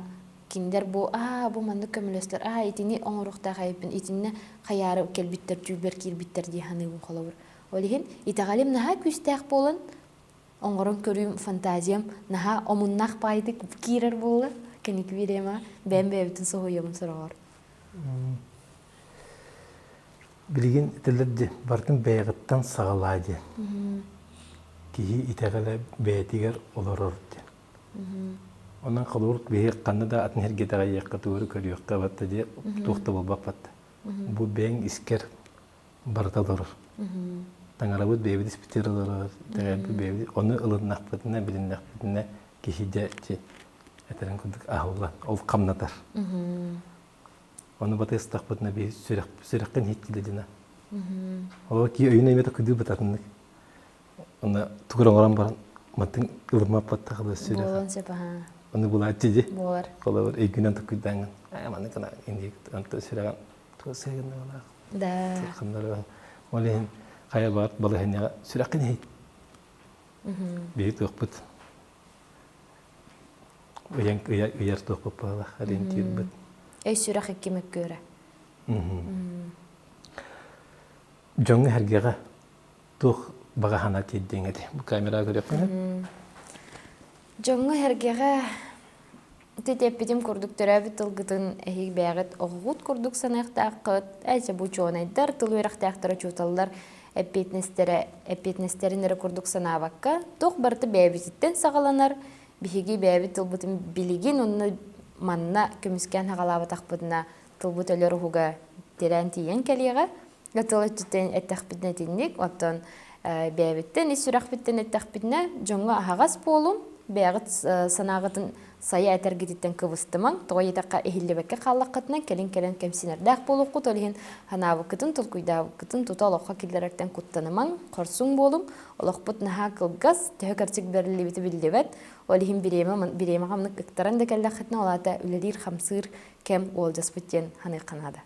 кинилэр бу аа бу маннык көмөлөстөр, аа итини оҥоруохтаах эбиппин, итиннэ хайаары кэлбиттэр, түүлбэр киирбиттэр дии саныыбын холобур. Ол иһин итэҕэлим наһаа күүстээх буолан оҥорон көрүүм фантазиям наһаа омуннаах баайдык киирэр буолла. Кэнники биэриэмэ бэйэм бэйэбитин соһуйабын сороҕор. Билигин этэллэр дии, барытын бэйэҕиттэн саҕалаа диэн. Киһи итэҕэлэ бэйэтигэр олорор диэн. Онон холобур биһиги ханна да атын сиргэ итэҕэйиэххэ, тугу көрүөххэ батта диye туох да буолбаппат. Бу бэйэҥ искэр барыта олорор. Таҥарабыт бэйэбит испитигэр олорор, итэҕэлбит бэйэбит ону ылыннахпытына, билиннэхпитинэ киһи дьэ этэрин курдук аһыллан, ол хамнатар. Ону батыыстахпытына биһи сүрэх сүрэххин иһиттилэ дина. Ол ки өйүн эмиэ кыдыы бытатыннык. Онно тугур оҥорон баран мантын ылыммаппаттахыла сүрэх. Буолуон сөп аха. Ону булааччы дии. Буолар. Холобур өйгүнэн тукуйдааҥҥын. Аа маннык гына инди онто сүрэҕин туга сыгынналаах. Да. Ханнары ол иһин хайа бар балаһыанньаҕа сүрэххин иһит. Биһи туохпут ыйан ыйар туохпут буоллах ориентирбыт. Өй сүрэх икки мөккүөрэ. Дьоҥҥо сэргэҕэ туох баҕа санаа тиэрдиэҥ этэй? Бу камераҕа көрүөххүнэ. Дьоҥҥо сэргэҕэ ити эппитим курдук төрөөбүт тылгытын эһиги бэйэҕит оҕоҕут курдук саныахтааххыт. Эчэ бу учуонайдар, тыл үөрэхтээхтэр учууталлар эппиэтинэстэрэ эппиэтинэстэрин эрэ курдук санаабакка, туох барыта бэйэбититтэн саҕаланар, биһиги бэйэбит тылбытын билигин онно манна көмүскээн хаҕалаабатахпытына тылбыт өлөр уһуга тирээн тиийэн кэлиэҕэ. Тыл өттүттэн эттэхпитинэ итинник, оттон Бэйэбиттэн ис сүрэхпиттэн эттэхпитинэ, дьоҥҥо аһаҕас буолуҥ, бэйэҕит санааҕытын сайа этэргититтэн кыбыстымаҥ, тоҕо диэтэххэ иһиллибэккэ хааллаххытына кэлин кэлэн кэмсинэрдээх буолуоххут, ол иһин санаабыккытын, толкуйдаабыккытын тута олоххо киллэрэртэн куттанымаҥ, хорсун буолуҥ, олохпут наһаа кылгас, төһө кэрчик бэриллибитэ биллибэт, ол иһин бириэмэ бириэмэҕэ маннык ыктаран да кэллэххитинэ, ол аата үлэлиир-хамсыыр кэм уолдьаспыт диэн саныахха наада.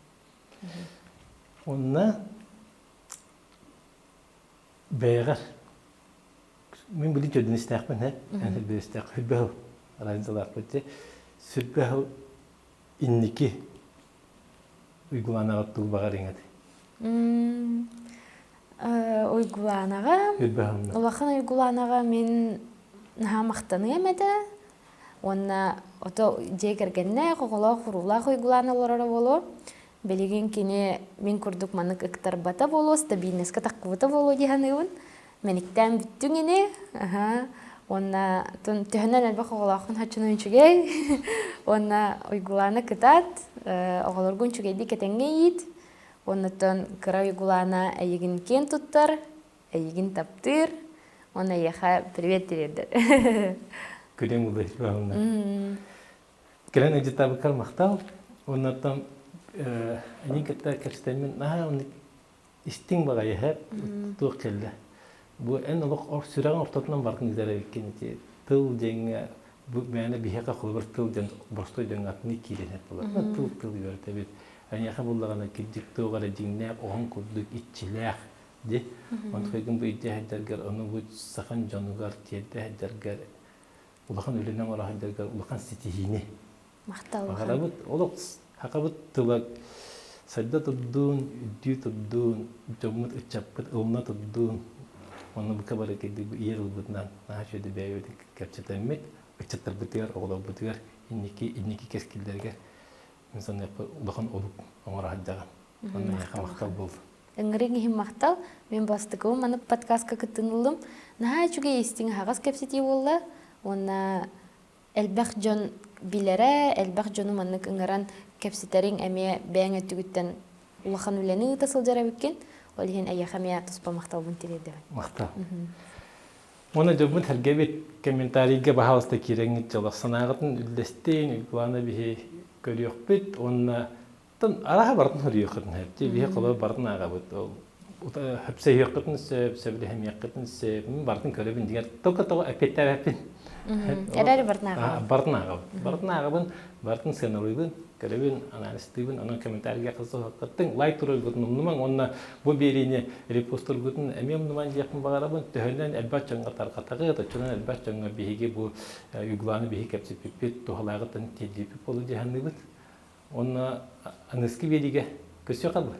Онно бэйэҕэр мин билин төрдүн истээхпин һэ эн сүрбэ истээх сүрбэ сыл разницалаахпыт дьэ сүрбэ сыл инники уйгулаанаҕа тугу баҕар иҥэт Уйгулаанаҕа улахан Уйгулаанаҕа мин наһаа махтаныам этэ уонна ото дьиэ кэргэннээх оҕолоох уруулаах Уйгулаана олороро буолуо. Билигин кини мин курдук маннык ыктарбата буолуо, стабильноска таххыбыта буолуо дии саныыбын. Мэниктээн бүттүҥ ини. Аха. Уонна төһөнөн элбэх оҕолооххун хаччынан үчүгэй. Уонна Уйгулаана кытаат, оҕолоргун үчүгэйдик этэҥҥэ иит. Уоннаттан кыра Уйгулаана эйигин киэн туттар, эйигин таптыыр. Уонна эйиэхэ привет тириэрдэр. Күлүҥ улай Кэлэн ыдьытаабыккар махтал. Оннортон эйигин кытта кэпсэтэммин наһаа оннук истиҥ баҕайы иһэ туох кэллэ. Бу эн олох сүрэҕиҥ ортотунан бардын ыытар эбиккин ити тыл диэҥҥэ бу мээнэ биһиэхэ холобур тыл диэн боростуой дьоҥҥо атыннык киирэн иһэр буолар. Тыл тыл үөрэтэбит. Эйиэхэ буллаҕына кирдьик туох эрэ дьиҥнээх оҕоҥ курдук иччилээх ди. Онтукайгын бу илдьэ сылдьаргар ону бу сахан дьонугар тиэрдэ сылдьаргар улахан үлэни оҥоро сылдьаргар улахан ситиһиини Махтал. Баҕарабыт олох сахабыт тыла сайда турдун, үрдүү турдун, дьоммут ыччаппыт ылына турдун. Онно бука бары кэлдик ийэ тылбытынан наһаа үчүгэй бэйэбитин кэпсэтэммит, ыччаттарбытыгар, оҕолорбутугар инники инники кэскиллэригэр мин саныахпар улахан олук оҥоро сылдьаҕын. Онно эйиэхэ махтал буоллун. Ыҥырыҥ иһин махтал. Мин бастакыбын маннык подкастка кыттыныллым. Наһаа үчүгэй истиҥ аһаҕас кэпсэтии буолла. Уонна элбэх дьон билэрэ, элбэх дьону маннык ыҥыран кэпсэтэриҥ эмиэ бэйэҥ өттүгүттэн улахан үлэни ыыта сылдьар эбиккин. Ол иһин эйиэхэ эмиэ туспа махталбын тириэрдэбин. Махтал. Уонна дьоммут сэргэбит комментарийга баһаалыста киирэҥҥит дьолох санааҕытын үллэстиҥ, Уйгулаана биһи көрүөхпүт уонна Тон арааһа барытын суруйуоххутун сөп. Дии биһи холобур барытын ааҕабыт. Сөпсөһүөххүтүн сөп, сөбүлэһимиэххитин сөп. Мин барытын көрөбүн дигэр только того эппиэттээбэппин. Эрээри барытын ааҕабын. Барытын ааҕабын. Барытын ааҕабын, барытын сыаналыыбын, көрөбүн, анализтыыбын, онон комментарийга хасыһыаххыттын, лайк туруоргутун умнумаҥ уонна бу биэриини репостургутун эмиэ умнумаҥ диэхпин баҕарабын. Төһөнөн элбэх дьоҥҥо тарҕатаҕыт, оччонон элбэх дьоҥҥо биһиги бу Уйгулааны биһиги кэпсэппиппит туһалааҕыттан тиэрдииппит буолуо дии саныыбыт. Уонна аныгыскы биэриигэ көрсүөххэ дылы.